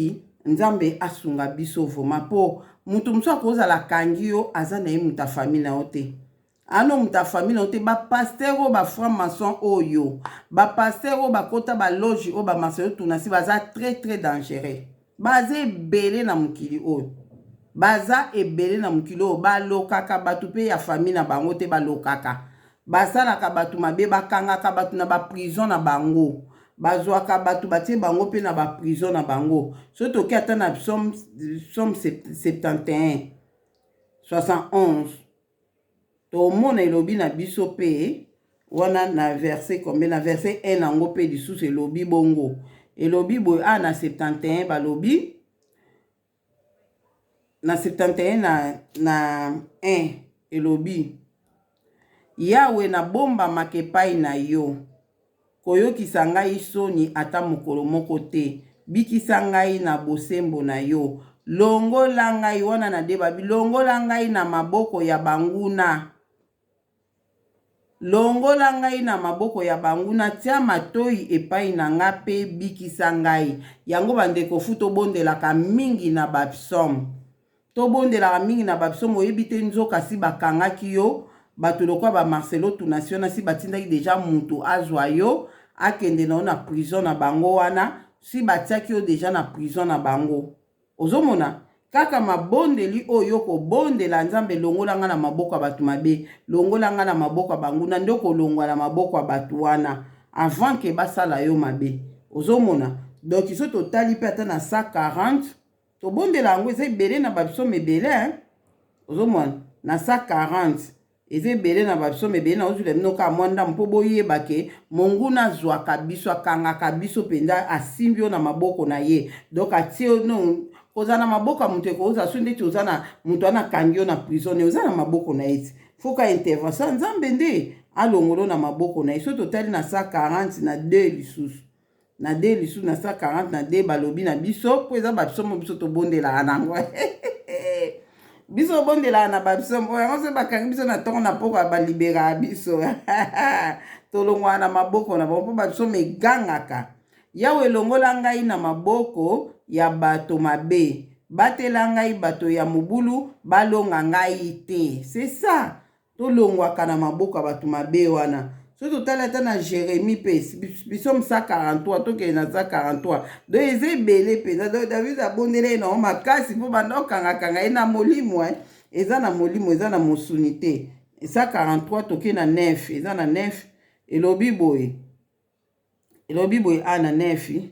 Nzambe asunga biso vraiment, mpo moto mosusu akozala akangi yo, aza na ye moto afamille na yo te, ano moto afamille na yo te. Bapasteur oyo, bafranc maçon oyo, bapasteur oyo bakota baloge oyo, bamarcelo Tunasi, baza très très dangereux. Baza ebele na mokili oyo, baza ebele na mokili oyo. Balokaka bato mpe ya famille na bango te, balokaka, basalaka bato mabe, bakangaka bato na baprison na bango, bazwaka bato, batie bango mpe na baprison na bango. So toki ata na Psaume 71 71, tomona elobi na biso mpe wana na verset combien? Na verset 1 yango mpe lisusu elobi bongo, elobi boye a na 71, balobi na 71 na 1, elobi: "Yawe, nabombamaka epai na yo, koyokisa ngai soni ata mokolo moko te. Bikisa ngai na bosembo na yo. Longola ngai wana na de babi, longola ngai na maboko ya banguna, longola ngai na maboko ya banguna. Tia matoi epai na nga mpe bikisa ngai." Yango bandeko, faut tobondelaka mingi na bapsaume, tobondelaka mingi na bapsaume. Oyebi te, nzoka si bakangaki yo, bato lokola bamarcelo Tunasi wana, si batindaki déjà mutu azwa yo, akende na yo na prison na bango wana, si batiaki yo déjà na prison na bango. Ozomona kaka mabondeli oyo kobondela Nzambe: "Longola nga na maboko ya bato mabe, longola nga na maboko ya banguna." Nde okolongwa na maboko ya bato wana avant ke basala yo mabe. Ozomona? Donc so totali mpe ata na 140, tobondela yango, eza ebele na bapsaume ebele. Ozomona na 140 eza ebele na bapsaume ebele. Na ozwila bino kaka mwa ndambo mpo boyeba ke monguna azwaka biso, akangaka biso mpenza, asimbi yo na maboko na ye. Donc atie yo no, kozala na maboko ya moto ekozala so ndeti oza na moto wana akangi yo na prison, ne oza na maboko na ye ti faut ka intervention Nzambe nde alongolo na maboko na ye. So totali na 140 na 2 lisusu, Na 2 lisusu na 140 na 2 balobi na biso mpo eza bapsaume biso tobondelaka nango. Biso obondelaka na bapsaume oyo yango soki bakangi biso na ntongo na pokwa baliberaka biso. Tolongwaka na maboko na bango mpo bapsaume egangaka. Yawe longola ngai na maboko ya bato mabe, batela ngai bato ya mobulu balonga ngai te. C'est ça. Tolongwaka na maboko ya bato mabe wana. Soki totali ata na Jeremie mpe psaume 143, tokende na 143, donc eza ebele mpenza. Donc David abondela ye nango makasi mpo banda okangakanga ye na molimo, eh. Eza na molimo, eza na mosuni te. 143 toke na 9, eza na 9, elobi boye. Elobi boye a na Nefi,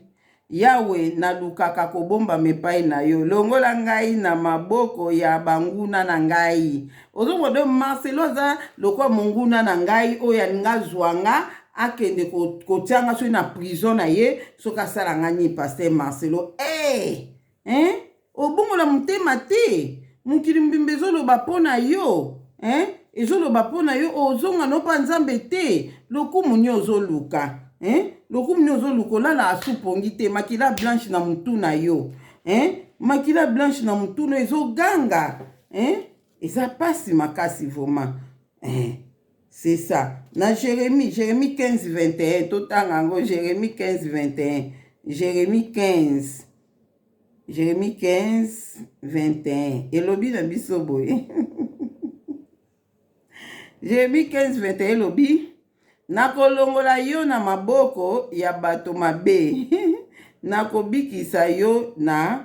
Yawe, nalukaka kobombama epai na yo, longola ngai na maboko ya banguna na ngai. Ozomona, donc Marcelo aza lokola monguna na ngai oyo alinga azwa nga akende kotia nga soki na prison na ye, soki asala nga nini. Pasteur Marcelo, hey! Hein? Obongola motema te, mokili mobimba ezoloba mpo na yo, hein? Ezoloba mpo na yo, ozonga no mpa Nzambe te. Lokumu nini ozoluka, hein? Lokumu nini ozoluka? Olala asu pongi te, makila blanche na mutu na yo, hein? Makila blanche na mutu no ezoganga, hein? Eza pasi makasi vraiment, hein? C'est ça. Na Jérémie, Jérémie 15 21, totanga yango Jérémie 15 21. Jérémie 15. Jérémie 15 21. Elobi na biso boye. Jérémie 15 21 elobi nakolongola yo na maboko ya bato mabe, nakobikisa yo na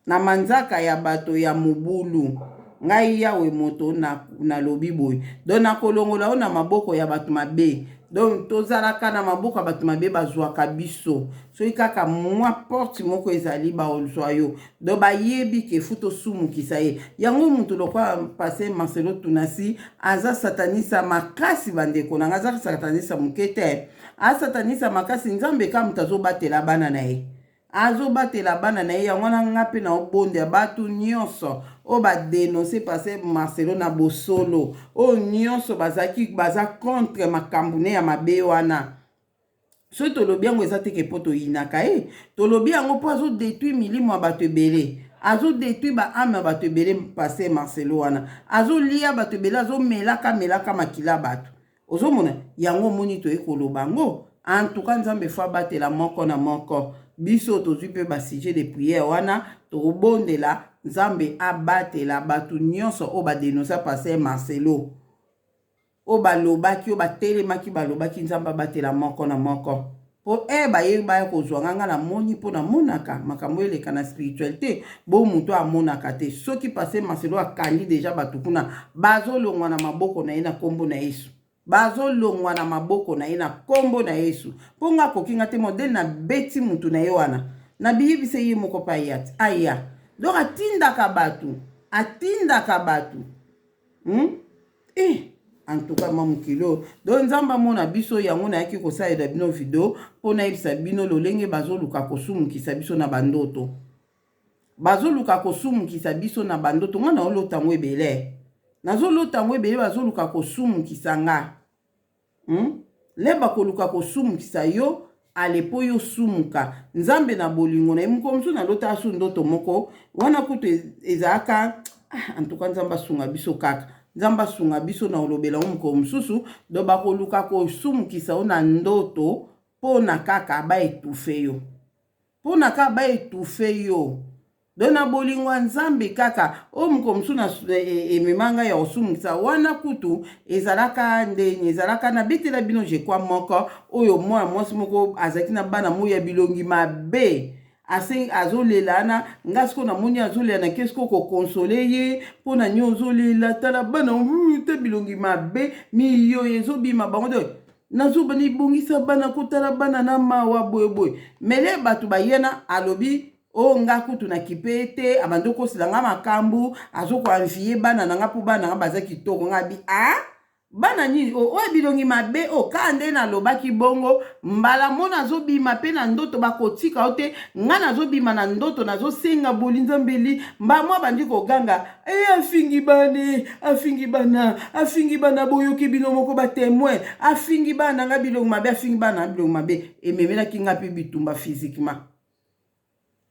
manzaka ya bato ya mobulu. Ngai Yawe moto nalobi boye. Donc nakolongola yo na maboko ya bato mabe. Donc tozalaka na maboko ya bato mabe, bazwaka biso soki kaka mwa porte moko ezali, bazwa yo. Donc bayebi ke fu tosumukisa ye. Yango motu lokola pasteur Marcelo Tunasi aza satanisa makasi, bandeko na nga, aza satanisa moke te, asatanisa makasi. Nzambe kaka moto azobatela bana na ye, azobatela bana na ye. Yango wana nga mpe na obondela bato nyonso oyo badénonce pasteur Marcelo na bosolo, oyo nyonso bazalaki baza contre makambo ne ya mabe wana. Soki tolobi yango, eza teke mpo toyinaka ye. Tolobi yango mpo azodétruire milimo ya bato ebele, azodétruire baâme ya bato ebele. Pasteur Marcelo wana azolia bato ebele, azomelaka melaka makila bato. Ozomona yango, omoni toye koloba yango. En tout cas, Nzambe fo abatela moko na moko. Biso tozwi mpe basujet de prière wana, tokobondela Nzambe abatela bato nyonso oyo badénonça pasteur Marcelo, oyo balobaki, oyo batelemaki, balobaki. Nzambe abatela moko na moko mpo e baye baya kozwa nga. Nga namoni mpo namonaka makambo eleka na spiritualité. Bo moto amonaka te. Soki pasteur Marcelo akangi déjà bato kuna, bazolongwa na maboko na ye na nkombo na Yesu. Bazolongwa na maboko na ye na nkombo na Yesu. Mpo nga akoki nga te. Modele nabeti mutu na ye wana, nabiyebisa ye moko mpe aya ti aya. Donc atindaka bato, atindaka bato, Eh, en tout cas, ma mokili oyo, donc Nzambe amona biso. Yango nayaki kosalela bino video mpo nayebisa bino lolenge bazoluka kosumukisa biso na bandoto. Bazoluka kosumukisa biso na bandoto. Nga naolota yango ebele, nazolota yango ebele. Bazoluka kosumukisa nga, Le bakoluka kosumukisa yo ale mpo yo sumuka. Nzambe na bolingo na ye, mokolo mosusu nalotaka su ndoto moko wana kutu ezalaka, ah, en tout cas Nzambe asunga biso kaka, Nzambe asunga biso. Na olobela ngo mokolo mosusu. Donc bakoluka kosumukisa yo na ndoto mpo na kaka baétouffe yo, mpo na kaka baétouffe yo. Donc na bolingo ya Nzambe kaka oyo mokolo mosusu emema ngai ya kosumukisa wana kutu ezalaka ndeni ezalaka. Nabetela bino jekwa moko oyo mwana mwasi moko azalaki na bana moi ya bilongi mabe, azolela wana. Nga sikoyo namoni azolela, nake sikoyo koconsoler ye: "Mpo na nini ozolela? Tala bana te, bilongi mabe, miyoyo ezobima bango." Donc nazobana ebongisa bana, kotala bana na mawa boyeboye. Mele bato bayena, alobi oyo nga kutu nakipe te, abandi okosela nga makambo, azokoenvier bana na nga mpo bana na nga baza kitoko. Nga bi a ah? Bana nini oyo oyo bilongi mabe oyo kaka nde nalobaki bongo mbala mo nazobima mpe na ndoto bakotika yo te ngai nazobima na ndoto nazosenga boli nzambe li mbala mo abandi koganga e afingi bana afingi bana afingi bana boyoki bino moko batemoin afingi bana ngai bilongi mabe afingi bana bilongi mabe ememelaki ngai mpe bitumba physiquement.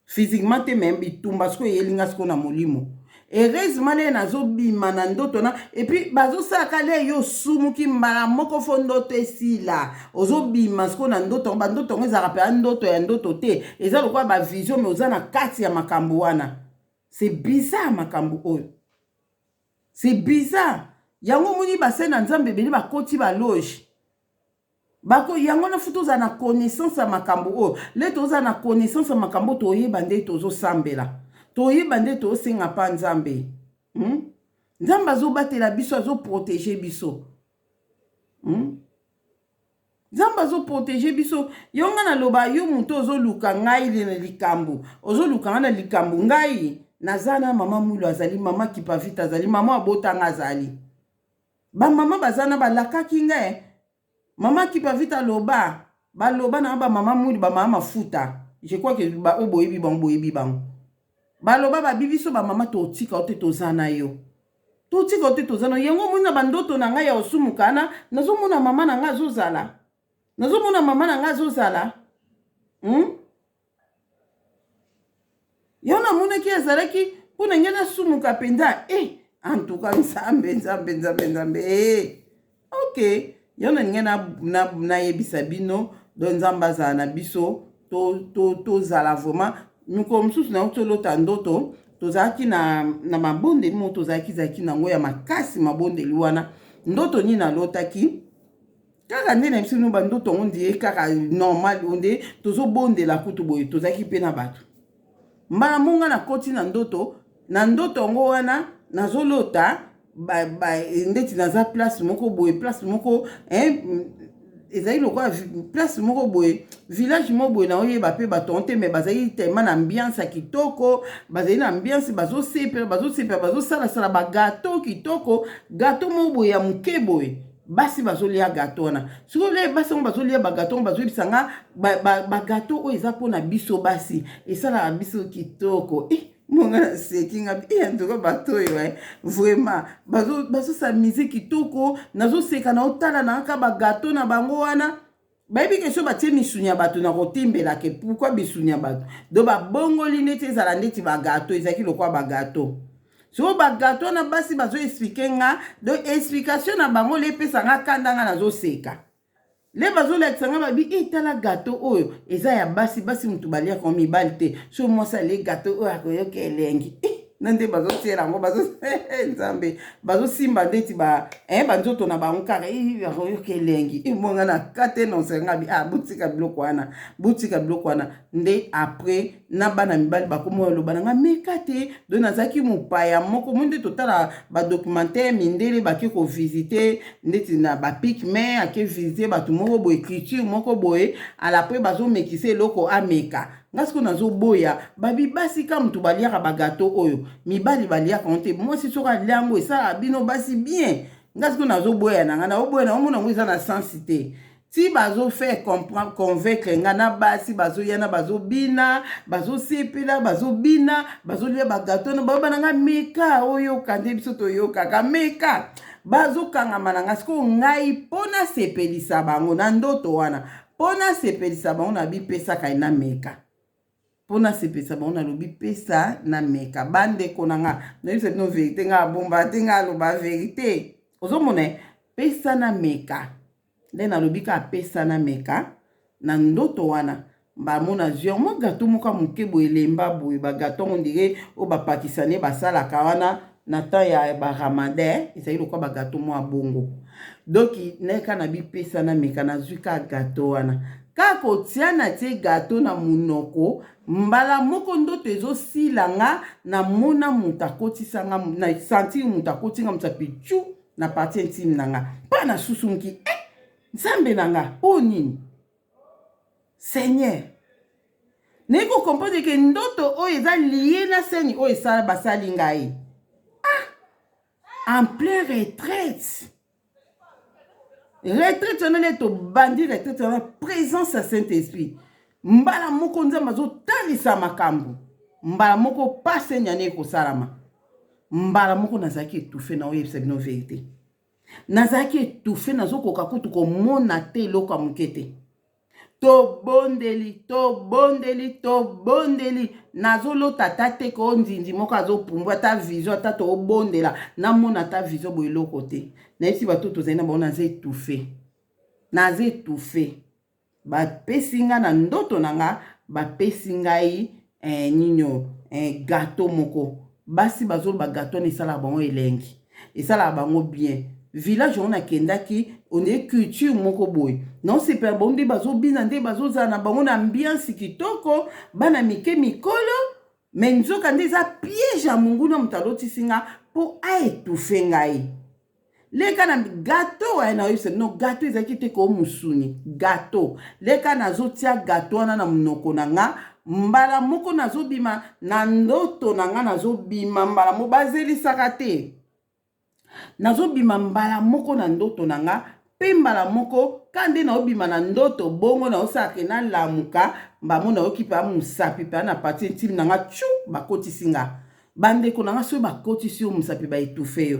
Physiquement te mais bitumba sikoyo eyeli nga sikoyo na molimo. Heureusement le nazobima na ndoto na et puis bazosalaka le yo osumuki mbala moko fo ndoto esila ozobima sikoyo na ndoto yango bandoto yango ezalaka mpenza ndoto ya ndoto te eza lokola bavision mais oza na kati ya makambo wana. C'est bizarre makambo oyo, c'est bizarre. Yango omoni basali na Nzambe ebele bakoti baloge Bako yango na faut tozala na connaissance ya makambo oyo. Le tozala na connaissance ya makambo toyeba nde tozo sambela. Toyeba nde tosenga pa Nzambe. Nzambe azo batela biso, azo protéger biso. Nzambe azo protéger biso. Yo nga naloba yo moto ozoluka ngai na likambo. Ozoluka nga na likambo ngai. Naza na mama Mwilu azali, mama Kipavita azali, mama abotanga azali. Ba mama baza na balakaki ngai. Mama Kipavita loba, baloba na ba mama Mwilu, ba mama mafuta. Je crois que ba oyo boyebi bango, boyebi bango. Baloba babi biso ba mama totika yo te toza na yo. Totika yo te toza na yo. Yango omoni na bandoto na ngai ya osumuka na nazomona mama na ngai azozala. Nazomona mama na ngai azozala. Yo namonaki azalaki mpo na ngai nasumuka mpenza. En tout cas Nzambe, Nzambe, Nzambe, Nzambe. Ok. Yo na ningai nayebisa bino donc Nzambe azala na biso tozala vraiment mikolo mosusu nauti olota ndoto tozalaki na mabondeli moko tozalaki zalaki nango ya makasi mabondeli wana ndoto nini nalotaki kaka nde na biso bino bandoto yango ndie kaka normal onde tozobondela kutu boye tozalaki mpe na bato mbala monga nakoti na ndoto na ndoto yango wana nazolota ndeti naza place moko boye place moko ezali lokola place moko boye village moko boye naoyeba mpe bato yango te me bazali tellement na ambiance ya kitoko bazali na ambiance bazosepela bazosepela bazosalasala bagato kitoko gato moko boye ya moke boye basi bazolia gato wana sikoyo le basi yango bazolia bagato yango bazoyebisa nga bagato oyo eza mpona biso basi esalaka biso kitoko. Monga naseki nga antuka bato oyo vraiment bazosamize kitoko nazoseka na otala na kaka bagato na bango wana bayebi ke so batie misuni ya bato na kotimbelake pourquoi misuni ya bato donc babongoli neti ezala ndeti bagato ezalaki lokola bagato so bagato wana basi bazoexpliquer nga donc explication na bango le epesa nga kanda nga nazoseka le bazolakisa nga babi etala gato oyo eza ya basi basi motu baliaka mibali te so mwasi alie gato oyo akoyoka elengi na nde bazotiela yango Nzambe bazosimba ndeti banzoto na bango kaka bakoyoka elengi monga na kate nonse nga bi botika biloko wana botika biloko wana nde après na bana mibali bakoma oloba na nga meka te donc nazalaki mopaya moko mo nde totala badocumentaire mindele bake kovisite ndeti na bapygmées ake visite bato moko boye culture moko boye ala après bazomekisa eloko ameka nga sikoyo nazoboya babi basi ka motu baliaka bagato oyo mibali baliaka ngo te mwasi soki alia yango esalaka bino basi bien nga sikoyo nazoboya na nga naoboya na omona yango eza na sensi te ti bazofaire comprendre convaincre nga na basi bazoya na bazobina bazosepela bazobina bazolia bagato na bayoba na nga meka oyoka nde biso toyokaka meka bazokangama na nga sikoyo ngai mpo nasepelisa bango na ndoto wana mpo nasepelisa bango na bipesaka na meka mpo nasepelisa bango nalobi pesa na meka bandeko na nga nayebisa bino vérité nga abomba te nga aloba vérité ozomona pesa na meka nde nalobi kaka pesa na meka na ndoto wana bamona zwi yango mwa gato moko ya moke boye elemba boye bagato yango ndire oyo bapakistani basalaka wana na temps ya baramadan ezali lokola bagato mwa bongo donc nayeka na bipesa na meka nazwi kaka gato wana kaka kotia na tie gato na monoko mbala moko ndoto ezosila nga namona moto akotisa nga na sentir moto akoti nga mosapi tu na partie intime na nga mpa nasusumuki Nzambe na nga oyo nini Seigneur nayi kocomprendre ke ndoto oyo eza lié na scène oyo esala basali ngai en plein retraite. Retraite wana nde tobandi retraite wana, présence ya Saint Esprit, mbala moko Nzambe azotalisa makambo, mbala moko pase nyana ekosalama. Mbala moko nazalaki étouffé, na oyebisa bino vérité, nazalaki étouffé, nazokoka kutu komona te eloko ya moke te. Tobondeli, tobondeli, tobondeli, nazolota ata te ko nzinzi moko azopumbwa, ata vision, ata tobondela namona ata vision boye, eloko te. Nayebisi bato tozali na bango, naza étouffé, naza étouffé. Bapesi nga na ndoto na nga, bapesi ngai nini oyo, gâteau moko. Basi bazoloba gâteau wana esalaka bango elengi, esalaka bango bien. Village yango nakendaki, ondire culture moko boye, naosepela bango nde bazobina, nde bazozala na bango na ambiance kitoko, bana mike, mikolo. Mais nzoka nde eza piège ya monguna, moto alotisi nga mpo aétouffe ngai. Leka na gâteau aya, na oyebisa bino, gâteau ezalaki te ko musuni gâteau. Leka nazotia gâteau wana na monoko na nga, mbala moko nazobima na ndoto na nga, nazobima mbala moko, bazelisaka te, nazobima mbala moko na ndoto na nga. Mpe mbala moko ka nde naobima na ndoto bongo, naosalaka nalamuka mbamo, nayoki mpe mosapi mpe na partie intime na nga, tchu, bakotisi nga. Bandeko na nga, soki bakotisi yo mosapi, baétouffe yo,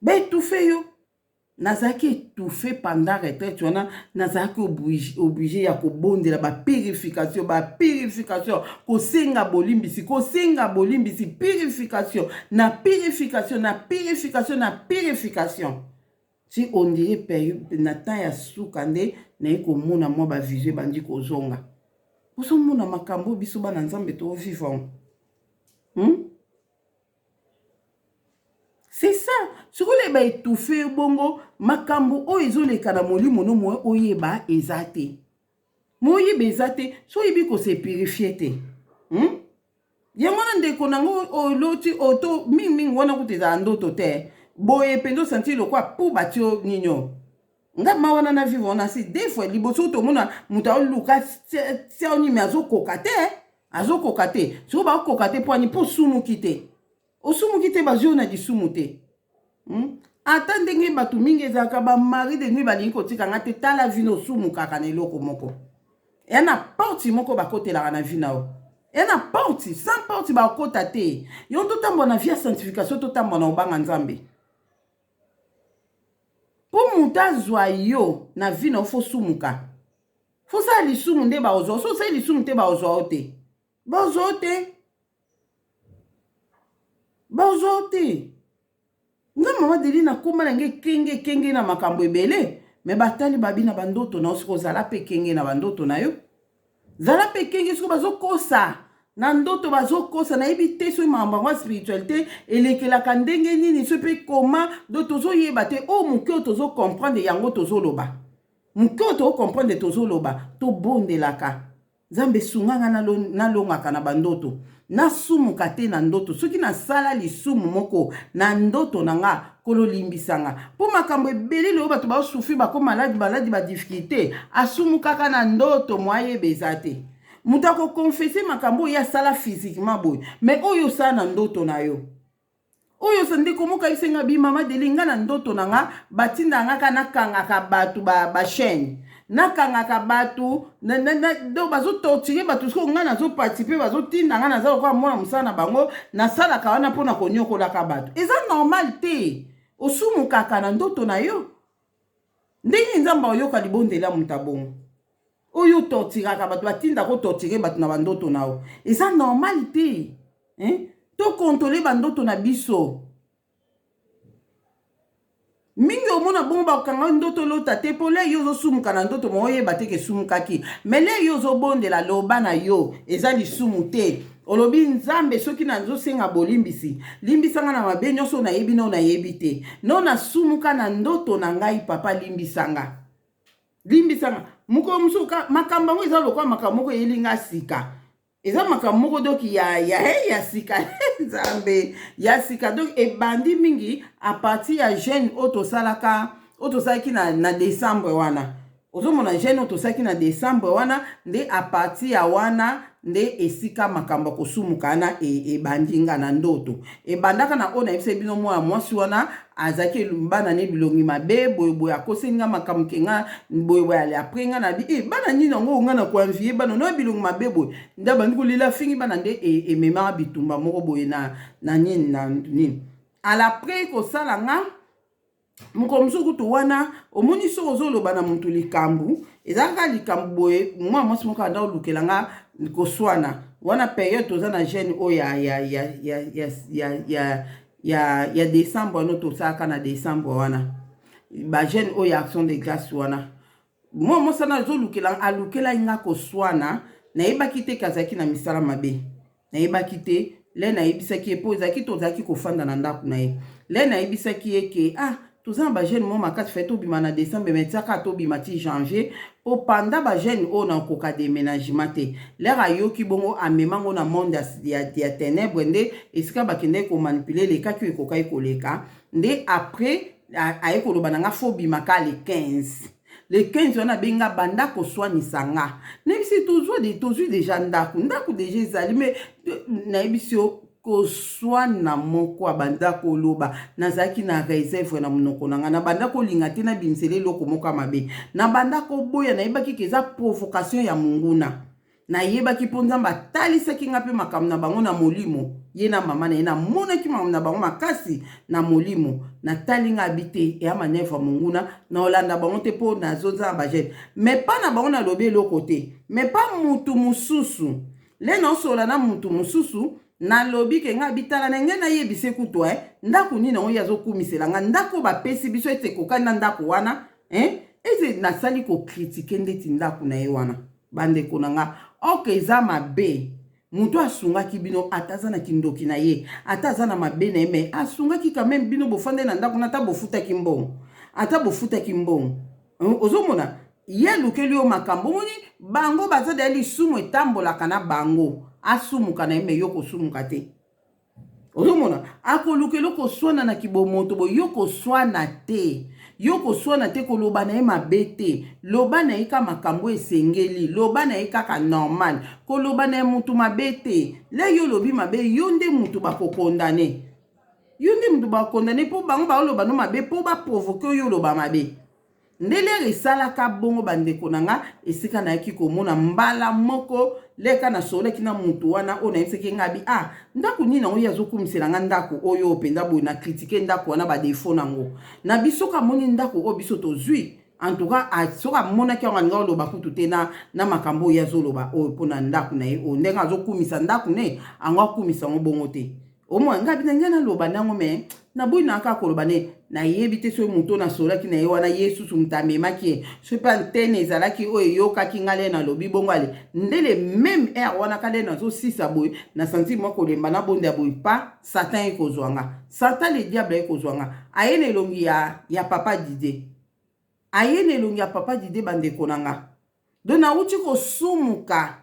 baétouffe yo. Nazalaki étouffé pendant retraite wana, nazalaki obligé ya kobondela bapurification, bapurification, kosenga bolimbisi, kosenga bolimbisi, purification na purification na purification na purification, ti on dirait na temps ya suka nde naye komona mwa bavision ebandi kozonga. Ozomona makambo biso bana Nzambe tovivre, C'est ça. Sikoyo baétouffe bongo, makambo oyo ezoleka na molimo no, moye oyeba eza te, moyeba eza te. So oyebi kose purifier te, Yango wana, ndeko nango, oloti oto mingimingi wana kuta ezala ndoto te boye mpenza, osentir lokwa pu batie yo nini oyo. Nga ma wana na vivre wana si deux fois. Liboso tomona moto aoluka tia nini, azokoka te, azokoka te. Sikoyo bakoka te mpo ani? Mpo osumuki te, osumuki te, bazwi yo na lisumu te, Ata ndenge bato mingi ezalaka, bamari de nuit balingi kotika nga te. Tala vino, osumukaka na eloko moko eya na porte moko bakotelaka na vie na yo, eya na porte. Sans porte bakota te. Yo totambola na vie ya sanctification, totambola na obanga Nzambe. Mpo moto azwa yo na vie na yo, faut sumuka, faut sala lisumu nde baozwa. So osali lisumu te, baozwa yo te, bazwa yo te, bazwa yo te. Nga mama Deli, nakóma na ngai ekenge, ekenge na makambo ebele. Me batali babi na bandoto na yo, soki ozala mpe ekenge na bandoto na yo, zala mpe ekenge. Soki bazokosa na ndoto, bazokosa, nayebi te soki makambo yango ya spiritualité elekelaka ndenge nini, soki mpe koma do tozoyeba te. Oyo moke oyo tozocomprendre, yango tozoloba. Moke oyo tozocomprendre, tozoloba. Tobondelaka Nzambe, sunga nga nalongaka na bandoto, nasumuka te na ndoto. Soki nasala lisumu moko na ndoto na nga, kololimbisanga. Mpo makambo ebele lelo bato basouffrir, bako maladi, maladi, badifficulté, asumukaka na ndoto, mo ayeba eza te. Moto akoconfesser makambo oyo asala physiquement boye, mais oyo osala na ndoto na yo, oyo osa. Ndeko moko ayebisi nga bi: "Mama Deli, nga na ndoto na nga batinda nga kaka nakangaka bato bachaîne, nakangaka bato, donc bazotorturer bato. Sikoyo nga nazoparticiper, bazotinda nga, naza lokola mwana mosala na bango, nasalaka wana mpona konyokolaka bato." Eza normal te. Osumukaka na ndoto na yo, ndenge Nzambe ayoka libondeli ya moto abongo oyo otorturaka bato, batinda kotorturer bato na bandoto na yo? Eza normal te, hein? Tocontrôler bandoto na biso mingi. Omona bongo bakanga ndoto, olota te, mpo le yo ozosumuka na ndoto, mo oyeba te ke esumukaki. Mais le yo ozobondela, loba na yo, eza lisumu te. Olobi: "Nzambe, soki nazosenga bolimbisi, limbisanga na mabe nyonso nayebi no nayebi te, no nasumuka na ndoto na ngai. Papa, limbisanga, limbisanga." Mokolo mosusu makambo yango eza lokola makambo moko eyeli nga sika, eza makambo moko donc ya sika, Nzambe, ya sika. Donc ebandi mingi à partir ya jeûne oyo tosalaka, oyo tosalaki na décembre wana. Ozomona jeûne oyo tosalaki na décembre wana nde à partir ya wana. Nde esika makambo ya kosumuka wana ebandi nga na ndoto. Ebandaka na oyo nayebisaki bino, mwana mwasi wana azalaki bana ne bilongi mabe boyeboye, akoseli nga makambo ke nga boyeboye. Ale après nga na bi e bana nini yango nga na koenvie bana no bilongi mabe boye. Nde abandi kolela, afingi bana, nde ememaka bitumba moko boye na nini na nini. Ala après kosala nga mokolo mosusu kutu wana, omoni, soki ozoloba na motu likambo, eza kaka likambo boye. Mwa mwasi moko anda olukela nga koswana wana, période toza na jeûne oyo ya décembre wana, tosalaka na décembre wana bajeûne oyo ya action de grâce wana. Mwa mwasi wana azolukela, alukelaki nga koswana. Nayebaki te ke azalaki na misala mabe, nayebaki te. Le nayebisaki ye, mpo ezalaki tozalaki kofanda na ndako na ye, le nayebisaki ye ke ah, toza na bajeûne mo makasi, fai tobima na décembre, mais tiaka tobima ti janvier, mpo panda bajeûne oyo nakoka déménagement te. Lere ayoki bongo, amemango na monde ya ténèbre, nde esika bakendaki komanipuler, elekaki oyo ekokaki koleka. Nde après aye koloba na nga fo bimaka le 15. Le 15 wana abenga, banda koswanisa nga. Nayebisi tozwi déjà ndako, ndako déjà ezali, mais nayebisi yo koswana moko abanda koloba, nazalaki na réserve na monoko na ngai. Nabanda kolinga te nabimisela eloko moko ya mabe, nabanda koboya. Nayebaki ke eza provocation ya monguna. Nayebaki mpo Nzambe atalisaki nga mpe makambo na bango na molimo, ye na mama na ye. Namonaki makambo na bango makasi na molimo. Natali nga abi te, eya manœuvre monguna, na olanda bango te mpo nazoza na bajeûne. Mais mpa na bango nalobi eloko te, mais mpa mutu mosusu, le naosola na mutu mosusu, nalobi ke ngai bitala na ngai, nayebise kutu e ndako nini yango ye azokumisela nga, ndako bapesi biso ete ekokani na ndako wana, eh? Ete nasali kocritiquer ndeti ndako na ye wana. Bandeko na nga, oke eza mabe. Moto asungaki bino, ata aza na kindoki na ye, ata aza na mabe na ye, mais asungaki quand même bino. Bofandai na ndako na, ata bofutaki mbongo, ata bofutaki mbongo. Ozomona ye alukeli yo makambo. Omoni bango baza deya, lisumu etambolaka na bango. Asumuka na ye, mais yo kosumuka te. Ozomona akoluka eloko oswana na kibomoto boye, yo koswana te, yo koswana te, koloba na ye mabe te. Loba na ye ka makambo esengeli, loba na ye kaka normal, koloba na ye mutu mabe te. Le yo olobi mabe, yo nde mutu bakocondamner, yo nde mutu bakocondamner, mpo bango baoloba no mabe mpo baprovoquer oyo oloba mabe. Nde lere esalaka bongo, bandeko na nga, esika nayaki komona mbala moko leka nasololaki na motu wana oyo nayebisaki nga bi ah, ndako nini yango ye azokumisela nga, ndako oyo mpenza boye. Na critiquer ndako wana, badéfauts nango na biso. Soki amoni ndako oyo biso tozwi, en tout cas soki amonaki yango, alinga oloba kutu te na makambo oyo azoloba oyo mpona ndako na ye oyo, ndenge azokumisa ndako ne yango, akumisa yango bongo te. Omoi ngai bina ngai naloba nango, mais naboyi na kaka koloba ne. Nayebi te soki moto nasolaki na ye wana, ye susu moto amemaki ye, soki mpe antenne ezalaki oyo eyokaki ngai le nalobi bongo. Ale nde le même heure wana kale nazosisa boye, nasanti mwa kolemba, nabonda boye, pa Satan ekozwa nga. Satan le diable ekozwa nga, aye na elongi ya papa Didier, aye na elongi ya papa Didier. Bandeko na nga, donc nauti kosumuka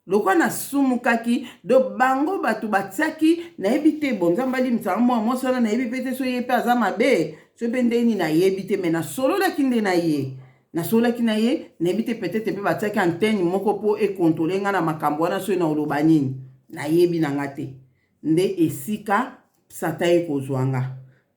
lokola nasumukaki. Do bango bato batiaki, nayebi te. Bon, Nzambe alimbisaka mwa mwasi wana. Nayebi mpe te so ye mpe aza mabe, so mpe ndeni, nayebi te. Mais nasololaki nde na ye, nasololaki na ye. Nayebi te, peut-être mpe batiaki antenne moko mpo econtrôler nga na makambo wana. Soki na oloba nini, nayebi na nga te. Nde esika Satan ye kozwa nga,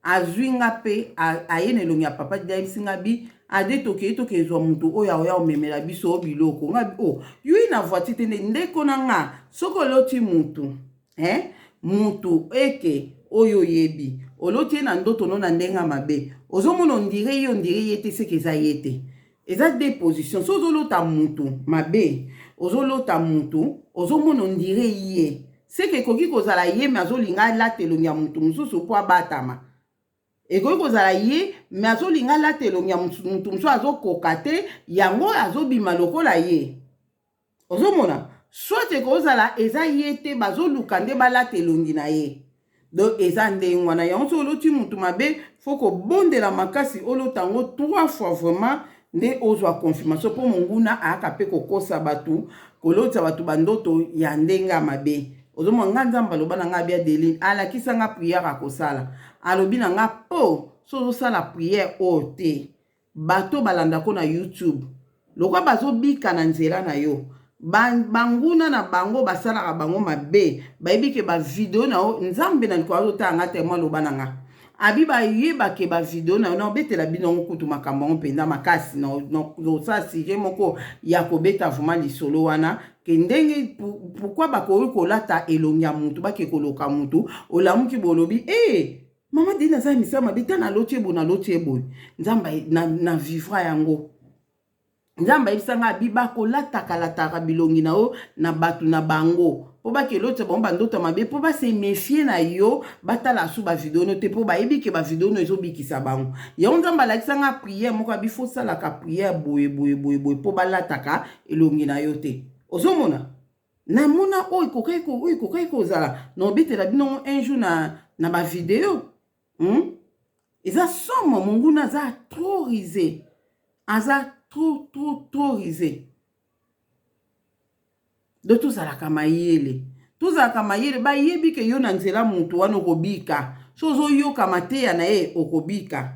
azwi nga mpe aye na elongi ya papa Didi, ayebisi nga bi ade tokei, tokezwa moto oyo aoya omemela biso biloko. Nga o oh, yui na voiture te. Nde ndeko na nga, soki oloti mutu, eh? Mutu eke oyo oyebi, oloti ye na ndoto no na ndenge ya mabe, ozomona on dirait ye, on dirait ye te, seke eza ye te. Eza deux position. So ozolota mutu mabe, ozolota mutu, ozomona on dirait ye, seke ekoki kozala ye, mais azolinga alata elongi ya mutu mosusu mpo abatama. Ekoki kozala ye, mais azolinga alata elongi ya mutu mosusu, azokoka te, yango azobima lokola ye. Ozomona, soit ekozala eza ye te, bazoluka nde balata elongi na ye. Donc eza ndenge wana yango. Soki oloti mutu mabe, faut kobondela makasi, olota yango trois fois vraiment nde ozwa confirmation, mpo monguna ayaka mpe kokosa bato, kolotisa bato bandoto ya ndenge ya mabe. Ozomona nga, Nzambe aloba na nga abia Deline, alakisa nga prière akosala. Alobi na nga mpo so ozosala prière oyo te, bato balandako na YouTube lokola bazobika na nzela na yo. Banguna na bango basalaka bango mabe, bayebi ke ba video na yo, Nzambe na likolo azotala nga tellement aloba na nga. Abi bayeba ke ba video na yo, na obetela bino yango kutu makambo yango mpenza makasi, na osala sujet moko ya kobeta vraiment lisolo wana ke ndenge pourquoi bakoki kolata elongi ya mutu, bake koloka mutu. Olamuki, bolobi e mama Deni aza misala mabe ta, naloti ye boye, naloti ye boye. Nzambe na vivra yango. Nzambe ayebisa nga abi bakolataka-lataka bilongi na yo na bato na bango mpo bakelotisa bango bandoto mabe, mpo base méfier na yo, batala su bavideo no te, mpo bayebi ke bavideo no ezobikisa bango. Yango Nzambe alakisa nga prière moko, abi fosalaka prière boye boye boye boye mpo balataka elongi na yo te. Ozomona, namona oyo ekokaki kozala na obetela bino un jour na bavideo, Eza somo. Monguna aza trop rusé, aza trop trop trop rusé. Donc tozalaka mayele, tozalaka mayele. Bayebi ke yo na nzela motu wana okobika. So ozoyoka mateya na ye, okobika.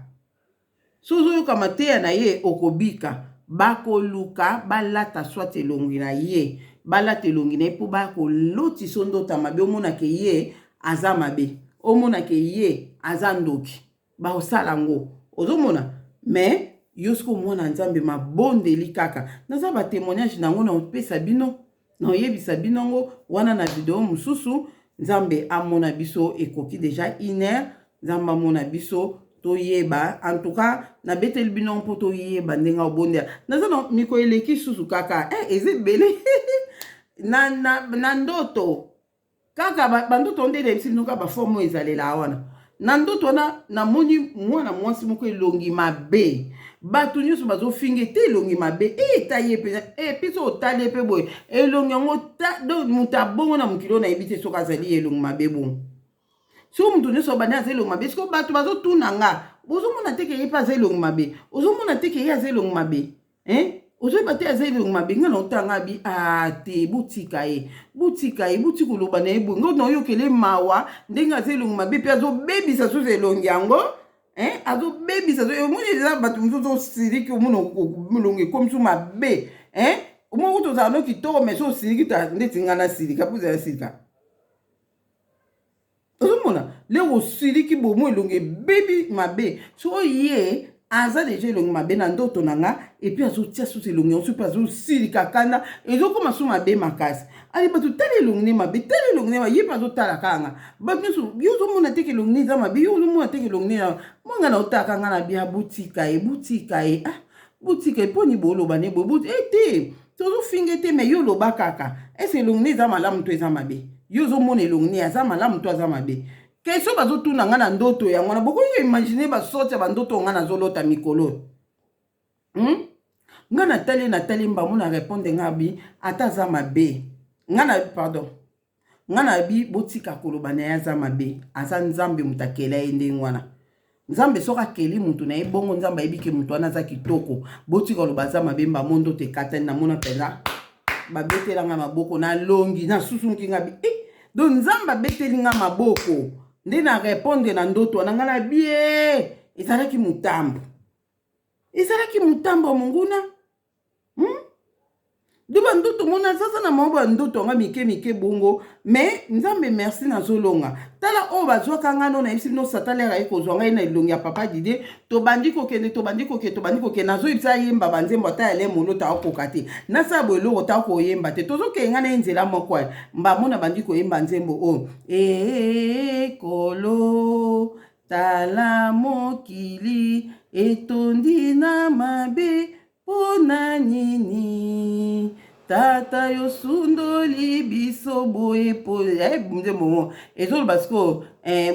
So ozoyoka mateya na ye, okobika. Bakoluka balata soit elongi na ye, balata elongi na ye mpo bakolotisa ndota mabe. Omonake ye aza mabe, omonake ye aza ndoki, bakosala yango. Ozomona, mais yo soki omwana Nzambe, mabondeli kaka. Naza batémoignage nango na opesa bino, na oyebisa bino yango wana na video mosusu. Nzambe amona biso. Ekoki déjà une heure. Nzambe amona biso. Toyeba, en tout cas nabeteli bino mpo toyeba ndenge obondela. Naza na mikolo eleki susu kaka, eza ebele na ndoto kaka. Bandoto nde nayebisi bino kaka baforme oyo ezalela wana. Na ndoto wana, namoni mwana mwasi moko elongi mabe, bato nyonso bazofinga te, elongi mabe eta ye mpenza. Epi so otali ye mpe boye, elongi yango, donc moto abongo na mokili oyo nayebi te soki azali elongi mabe bongo. Soki moto nyonso abandi aza elongi mabe, soki bato bazotuna nga, bozomona te ke ye mpe aza elongi mabe? Ozomona te ke ye aza elongi mabe, hein? Ozoyeba te aza elongi mabe? Ngai na otanga bi a te, botika ye, botika ye, botika koloba na ye boye. Ngai naoyokele mawa ndenge aza elongi mabe mpe azobebisa susu elongi yango, azobebisa. Omoni, eza bato mosusu osiliki, omona elongi ekomi su mabe. Omoni kutu ozala no kitoko, mais so osiliki ndeti ngai nasilika mpo ozala silika, ozomona lero osiliki bomo, elongi ebebi mabe. So ye aza déjà elongi mabe na ndoto na nga, et puis azotia susu elongi yango, mpe azosilika, kanda ezokóma su mabe makasi. Ali bato, tala elongi ne mabe, tala elongi ne. Ye mpe azotala kaka nga. Bato nyonso, yo ozomona teke elongi ne eza mabe, yo ozomona teke elongi ne mwanga na otalaka nga na bia. Botika ye, botika ye, ah, botika ye. Mponi boloba ne boye e te, tozofinga te, mais yo oloba kaka ese elongi ne eza malamu to eza mabe? Yo ozomona elongi ne aza malamu to aza mabe? Question bazotuna nga na ndoto yango wana. Bokoki imagine basorte ya bandoto nga nazolota mikolo, Nga natali, natali mbamo na répondre nga bi ata aza mabe. Nga na pardon, nga na bi botika koloba na ye aza mabe. Aza Nzambe moto akela ye ndenge wana. Nzambe soki akeli mutu na ye bongo, Nzambe ayebi ke moto wana aza kitoko. Botika koloba aza mabe. Mbamo ndoto ekatani, namona mpenza babetelanga maboko, nalongi, nasusunki nga bi eh! Donc Nzambe abeteli nga maboko nde na répondre na ndoto wana. Nga na bie ezalaki motambo, ezalaki motambo ya monguna, Do bandoto mona azaza na mwa bandoto yanga mike mike bongo, mais Nzambe merci, nazolonga. Tala oyo bazwaka nga no, nayebisi bino, Satan lere aye kozwa ngai na elongi ya papa Didie. Tobandi kokende, tobandi kokende, tobandi kokende. Nazoyebisa yemba banzembo ata ya lemolo, taokoka te. Nasala boye, eloko ta koyemba te. Tozokende ngai na ye nzela moko, mbamo na bandi koyemba nzembo oyo: Ekolo, tala mokili etondi na mabe, mpo na nini tata yosundoli biso boye? Po nzembo mo ezoloba sikoyo,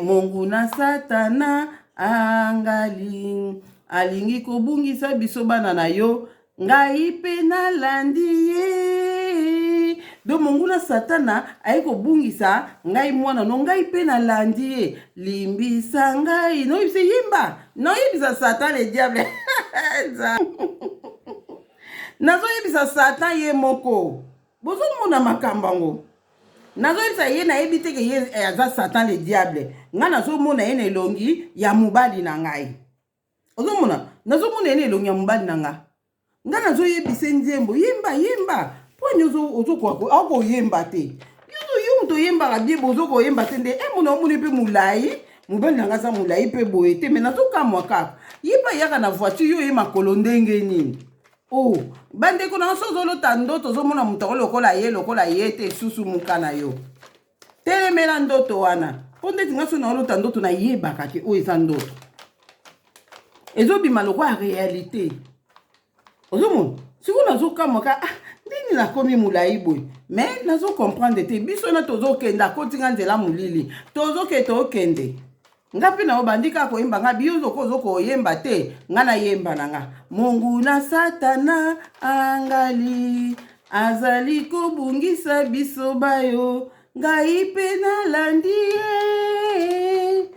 monguna Satana angali alingi kobungisa biso bana na yo, ngai mpe nalandi ye. Do monguna Satana aye kobungisa ngai mwana no, ngai mpe nalandi ye, limbisa ngai. Noyebisa, yimba, noyebisa Satan le diable, nazoyebisa Satan ye moko. Bozomona makambo yango, nazoyebisa ye, nayebi te ke ye aza Satan le diable. Ngai nazomona ye na elongi ya mobali na ngai. Ozomona, nazomona ye na elongi ya mobali na nga. Ngai nazoyebisa nzembo, yemba, yemba mpo nini ozokoka akoyemba te? Yo moto oyembaka bien, bozokoyemba te nde e mona omoni mpe molai. Mobali na ngai aza molai mpe boye te, me nazokamwa kaka, ye mpe ayaka na voiture, yo oye makolo ndenge nini? O oh, bandeko na nso, ozolota ndoto, ozomona moto yango lokola ye, lokola ye te, susumuka na yo, telemela ndoto wana. Mpo ndeti ngai so naolota ndoto, nayebaka ke oyo eza ndoto, ezobima lokola réalité. Ozomona sikoyo nazokamwa ka, ah, ndeni nakomi molai boye? Me nazocomprendre te. Biso na tozokende, akotinga nzela molili, tozokende, tokende, nga mpe na obandi kaka koyemba. Nga biyo ozoko ozokoyemba te, nga nayemba na nga: monguna Satana angali azali kobungisa biso bayo, ngai mpe nalandi ye,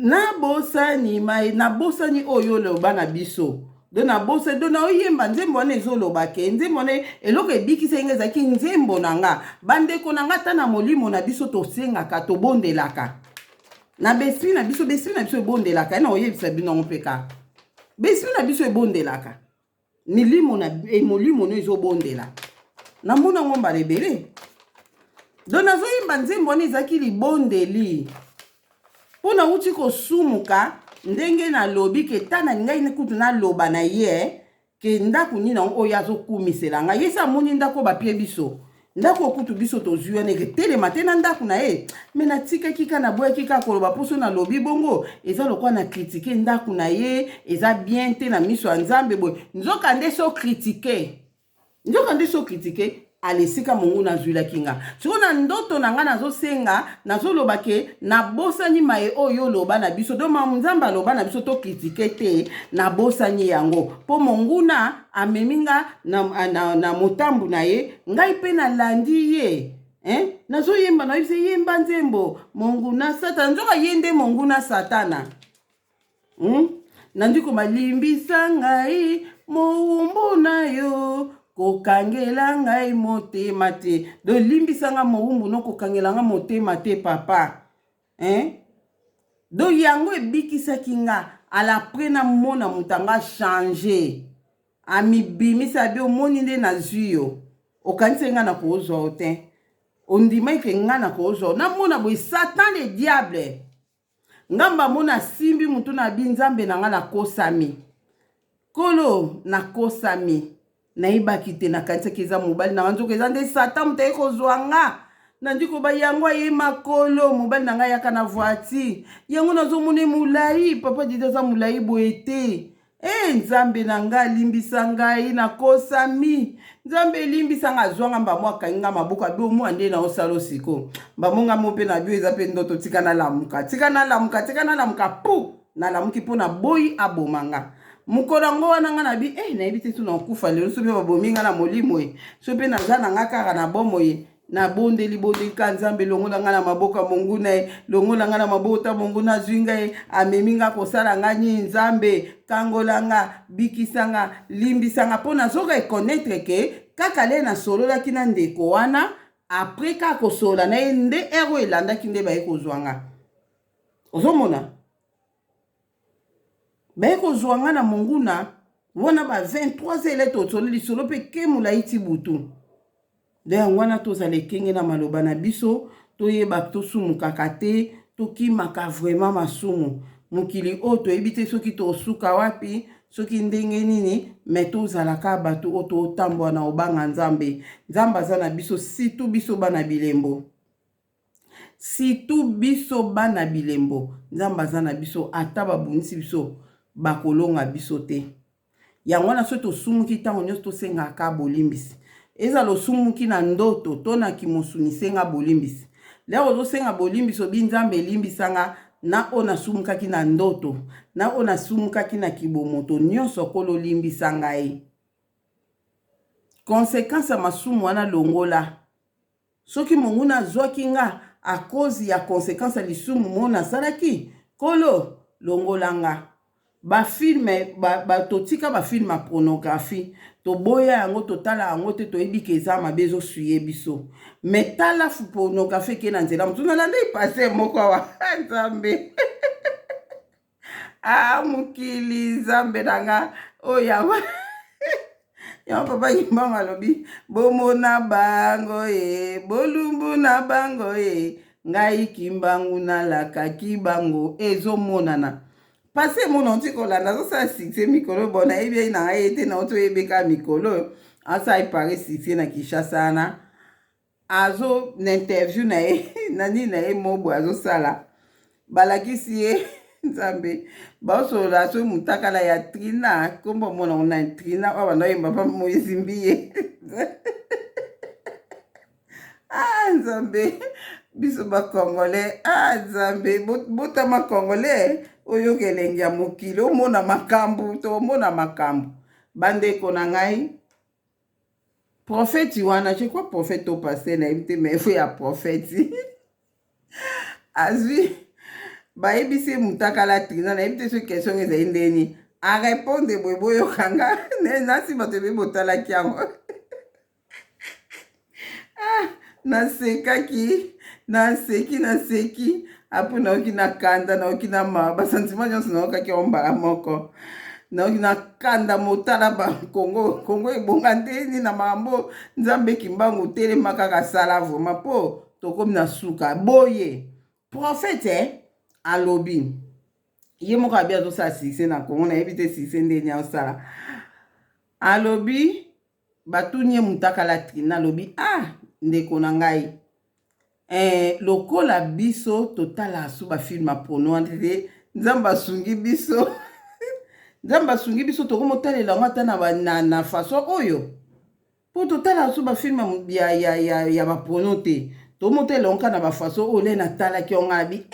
nabosani mai, nabosani oyo oloba na biso. Do nabosani, do naoyemba nzembo wana, ezoloba ke nzembo wana eloko ebikisa nga ezalaki nzembo na nga. Bandeko na nga, ata na molimo na biso tosengaka, tobondelaka na baesprit na biso, baesprit na biso ebondelaka. Ye na oyebisa bino yango mpe kaka, baesprit na biso ebondelaka, milimo na molimo no ezobondela. Namona yango mbala ebele. Do nazoyemba nzembo wana, ezalaki libondeli mpo nauti kosumuka. Ndenge nalobi ke ta nalingaki kutu naloba na ye ke ndako nini yango oyo azokumisela ngai. Ye se amoni ndako oyo bapie biso, ndako oyo kutu biso tozwi wana eketelema te na ndako na ye. Me natikaki kaka, naboyaki kaka koloba, mposo nalobi bongo eza lokola na critiquer ndako na ye, eza bien te na miso ya Nzambe boye. Nzoka nde so critiquer, nzoka nde so critiquer ala esika monguna azwilaki nga. Sikoyo na ndoto na nga nazosenga, nazoloba ke nabosani maye oyo oloba na biso, do mamu Nzambe aloba na biso, tocritiquer te, nabosani yango mpo monguna amemi nga na motambu na ye, ngai mpe nalandi ye, eh? Nazoyemba, nayebisa yemba nzembo monguna Satana, nzoka ye nde monguna Satana, Nandi komalimbisa ngai mowumbu na yo, kokangela ngai motema te. Do limbisa nga mowumbu no, kokangela nga motema te, papa, hein? Do yango ebikisaki nga. Alapres namona moto anga change, amibimisa bi omoni nde nazwi yo, okanisi nga na kozwa yo te, ondima eke nga na kozwa yo. Namona boye Satan le diable, ngamba amoni asimbi motu na bi: Nzambe na nga, nakosami, Nkolo, nakosami, nayebaki te, nakanisaki eza mobali na nga, nzoka eza nde Satan moto aye kozwa nga. Nandi koba yango aye makolo, mobali na ngai ayaka na voiture, yango nazomona molai. Papa Didi aza molai boye te. E Nzambe na ngai, alimbisa ngai, nakosami, Nzambe elimbisa ngai. Azwanga mbamo, akangi nga maboko, abi omwa nde na osala osiko mbamo nga mo mpe na bio eza mpe ndoto. Tika nalamuka, tika nalamuka, tika nalamuka. Pu nalamuki mpo naboyi aboma nga. Mokolo yango wana nga na bi eh, nayebi te so nakokufa lelo, so mpe babomi nga na molimo ye, so mpe naza na nga kaka na bomoi. Nabondeli bondeli ka Nzambe, longola nga na maboko ya monguna ye, longola nga na maboko ta monguna azwi ngai, amemi nga kosala nga nini. Nzambe, kangola nga, bikisa nga, limbisa nga, mpo nazo reconnaître ke kaka le nasololaki na ndeko wana, après kaka kosolola na ye nde heure oyo elandaki nde baye kozwa nga. Ozomona baye kozwa nga na monguna wana ba 23 ele tosolo lisolo mpe ke molai ti butu. Nde yango wana tozala ekenge na maloba na biso, toyeba tosumukaka te, tokimaka vraiment masumu. Mokili oyo toyebi te soki tosuka wapi, soki ndenge nini, me tozalaka bato oyo totambola na obanga Nzambe. Nzambe aza na biso, surtout biso bana bilembo, surtout biso bana bilembo. Nzambe aza na biso, ata babundisi biso, bakolonga biso te. Yango wana soki tosumuki, ntango nyonso tosengaka bolimbisi. Ezala osumuki na ndoto to na kimosuni, senga bolimbisi. Lero ozosenga bolimbisi, obi: Nzambe, elimbisanga na oyo nasumukaki na ndoto, na oyo nasumukaki na kibomoto nyonso, Kolo limbisa ngai. Conséquence ya masumu wana longola. Soki monguna azwaki nga à cause ya conséquence ya lisumu mo nasalaki, Kolo longola nga. Bafilm ba, totika bafilm ya pornographie, toboya yango, totala yango te, toyebi ke eza mabe, ezosuye biso. Me tala pornographie eke na nzela mosusu. Nalanda pasteur moko awa, Nzambe, ah, mokili, Nzambe na nga, oyo yango. Yango papa Kimbangu alobi bomona bango ye, bolumbu na bango ye, ngai Kimbangu nalakaki bango. Ezomonana pasi emona oti kolanda, azosala succès mikolo. Bon, nayebi ye na ngai ye te, nauti oyebeka mikolo asala epare succès na Kinshasa wana. Azo na interview na ye na nini na ye mobo azosala, balakisi ye Nzambe baosolola so mutakala ya Trina, nkombo mona ngo na Trina oyo banda oyemba pa Moïse Mbiye. Ah Nzambe, biso bacongolais, ah Nzambe, botama congolais, oyoka elengi ya mokili, omona makambo, toomona makambo. Bandeko na ngai, prophète wana, je crois prophète to pasteur, nayebi te, mais faut ya prophète azwi, bayebisi ye mutakala Trina, nayebi te soki question ezali ndeni arépondre boye. Boyokanga nasi bato ebe botalaki yango. Ah, nasekaki, naseki, naseki, après nayoki na kanda, nayoki na mawa, basentiment nyonso nayokaki yango mbala moko. Nayoki na kanda motala bakongo, Kongo ebonga ndeni na makambo. Nzambe Kimbangu, telema kaka, sala vraiment, mpo tokomi na suka boye. Prophète alobi ye moko abi azosala succès na Kongo, nayebi te succès ndeni azosala. Alobi batuni ye mutakala Trina, alobi: "Ah ndeko na ngai, lokola biso totala su bafilm ya porno wana te, Nzambe asungi biso, Nzambe asungi biso, tokomotalela yango ata na façon oyo, mpo totala su bafilm ya baporno te, tomotalela yango kaka na bafaçon oyo." Le natalaki yango, abi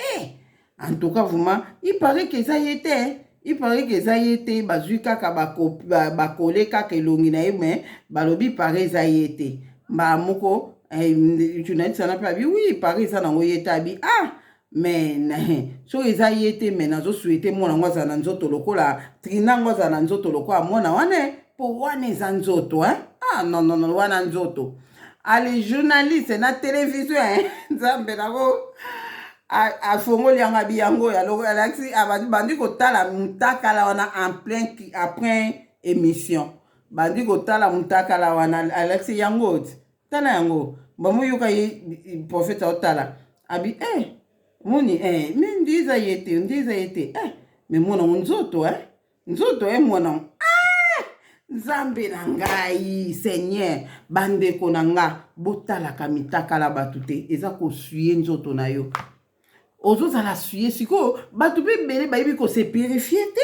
en tout cas vraiment, il paraît que eza ye te, il paraît que eza ye te. Bazwi kaka bakole kaka elongi na ye, mais balobi paraît eza ye te. Mbala moko journaliste wana mpe abi: "Oui, paraît eza nango ye te." Abi: "Ah, mais soki eza ye te, mais nazosouhaiter mwana yango azala na nzoto lokola Trina yango, azala na nzoto lokola mwana wana, mpo wana eza nzoto, hein? Ah non, non, non, wana nzoto." Ale journaliste na télévision, hein? Nzambe nango afongoli yango, abi yango oyo alakisi, bandi kotala mutakala wana en plein émission, bandi kotala mutakala wana, alakisi yango ti tala yango, bamoyoka ye prophète aotala, abi: "Moni mais ndi eza ye te, ndi eza ye te, mais mwana ngo nzoto, nzoto mwana ngo." Ah! Nzambe na ngai, Seigneur! Bandeko na nga, botalaka mitakala bato te, eza kosouiller nzoto na yo, ozozala souillé. Sikoyo bato mpe ebele bayebi kose purifier te,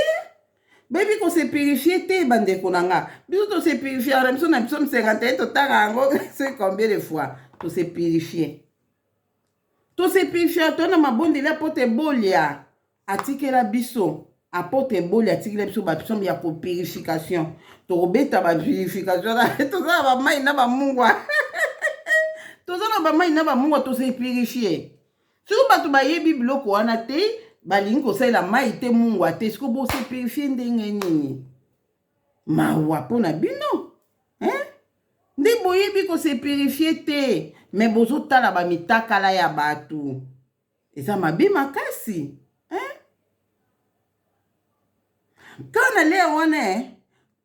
bayebi kose purifier te. Bandeko na nga, biso tose purifier na biso na biso 51, totanga yango c'est combien de fois tose purifier, tose purifier to na mabondeli. Apote bolia atikela biso, apote bolia atikela biso bapsaume ya kopurification. Tokobeta bapurification, toza na bamai na bamungwa, toza na bamai na bamungwa, tose purifier. Soki bato bayebi biloko wana te, balingi kosalela mai te, mungwa te, sikoyo bose purifier ndenge nini? Mawa mpo na bino, hein? Nde boyebi kose purifier te, mais bozotala bamitakala ya bato, eza mabe makasi, hein? Kaka na lere wana,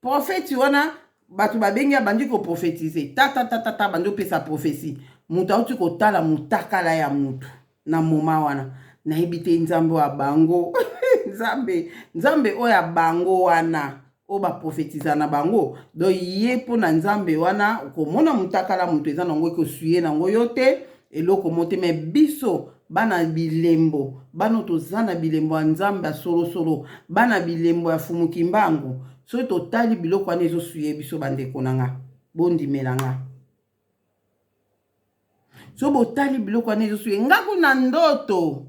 prophète wana, bato babengi, abandi koprophétiser, tatatatata, bandi opesa prophétie. Moto auti kotala motakala ya motu na moma wana, nayebi te Nzambe oyo ya bango, Nzambe, Nzambe oyo ya bango wana oyo baprophétisa na bango. Donc ye mpo na Nzambe wana, komona motakala moto eza nango ekosouiller nango yo te, eloko mo te. Mais biso bana bilembo, bana toza na bilembo ya Nzambe ya solosolo, bana bilembo ya Fumuki Mbangu, soki totali biloko wana ezosouiller biso. Bandeko na nga, bondimela nga, so botali biloko wana ezosouiller nga kuna ndoto.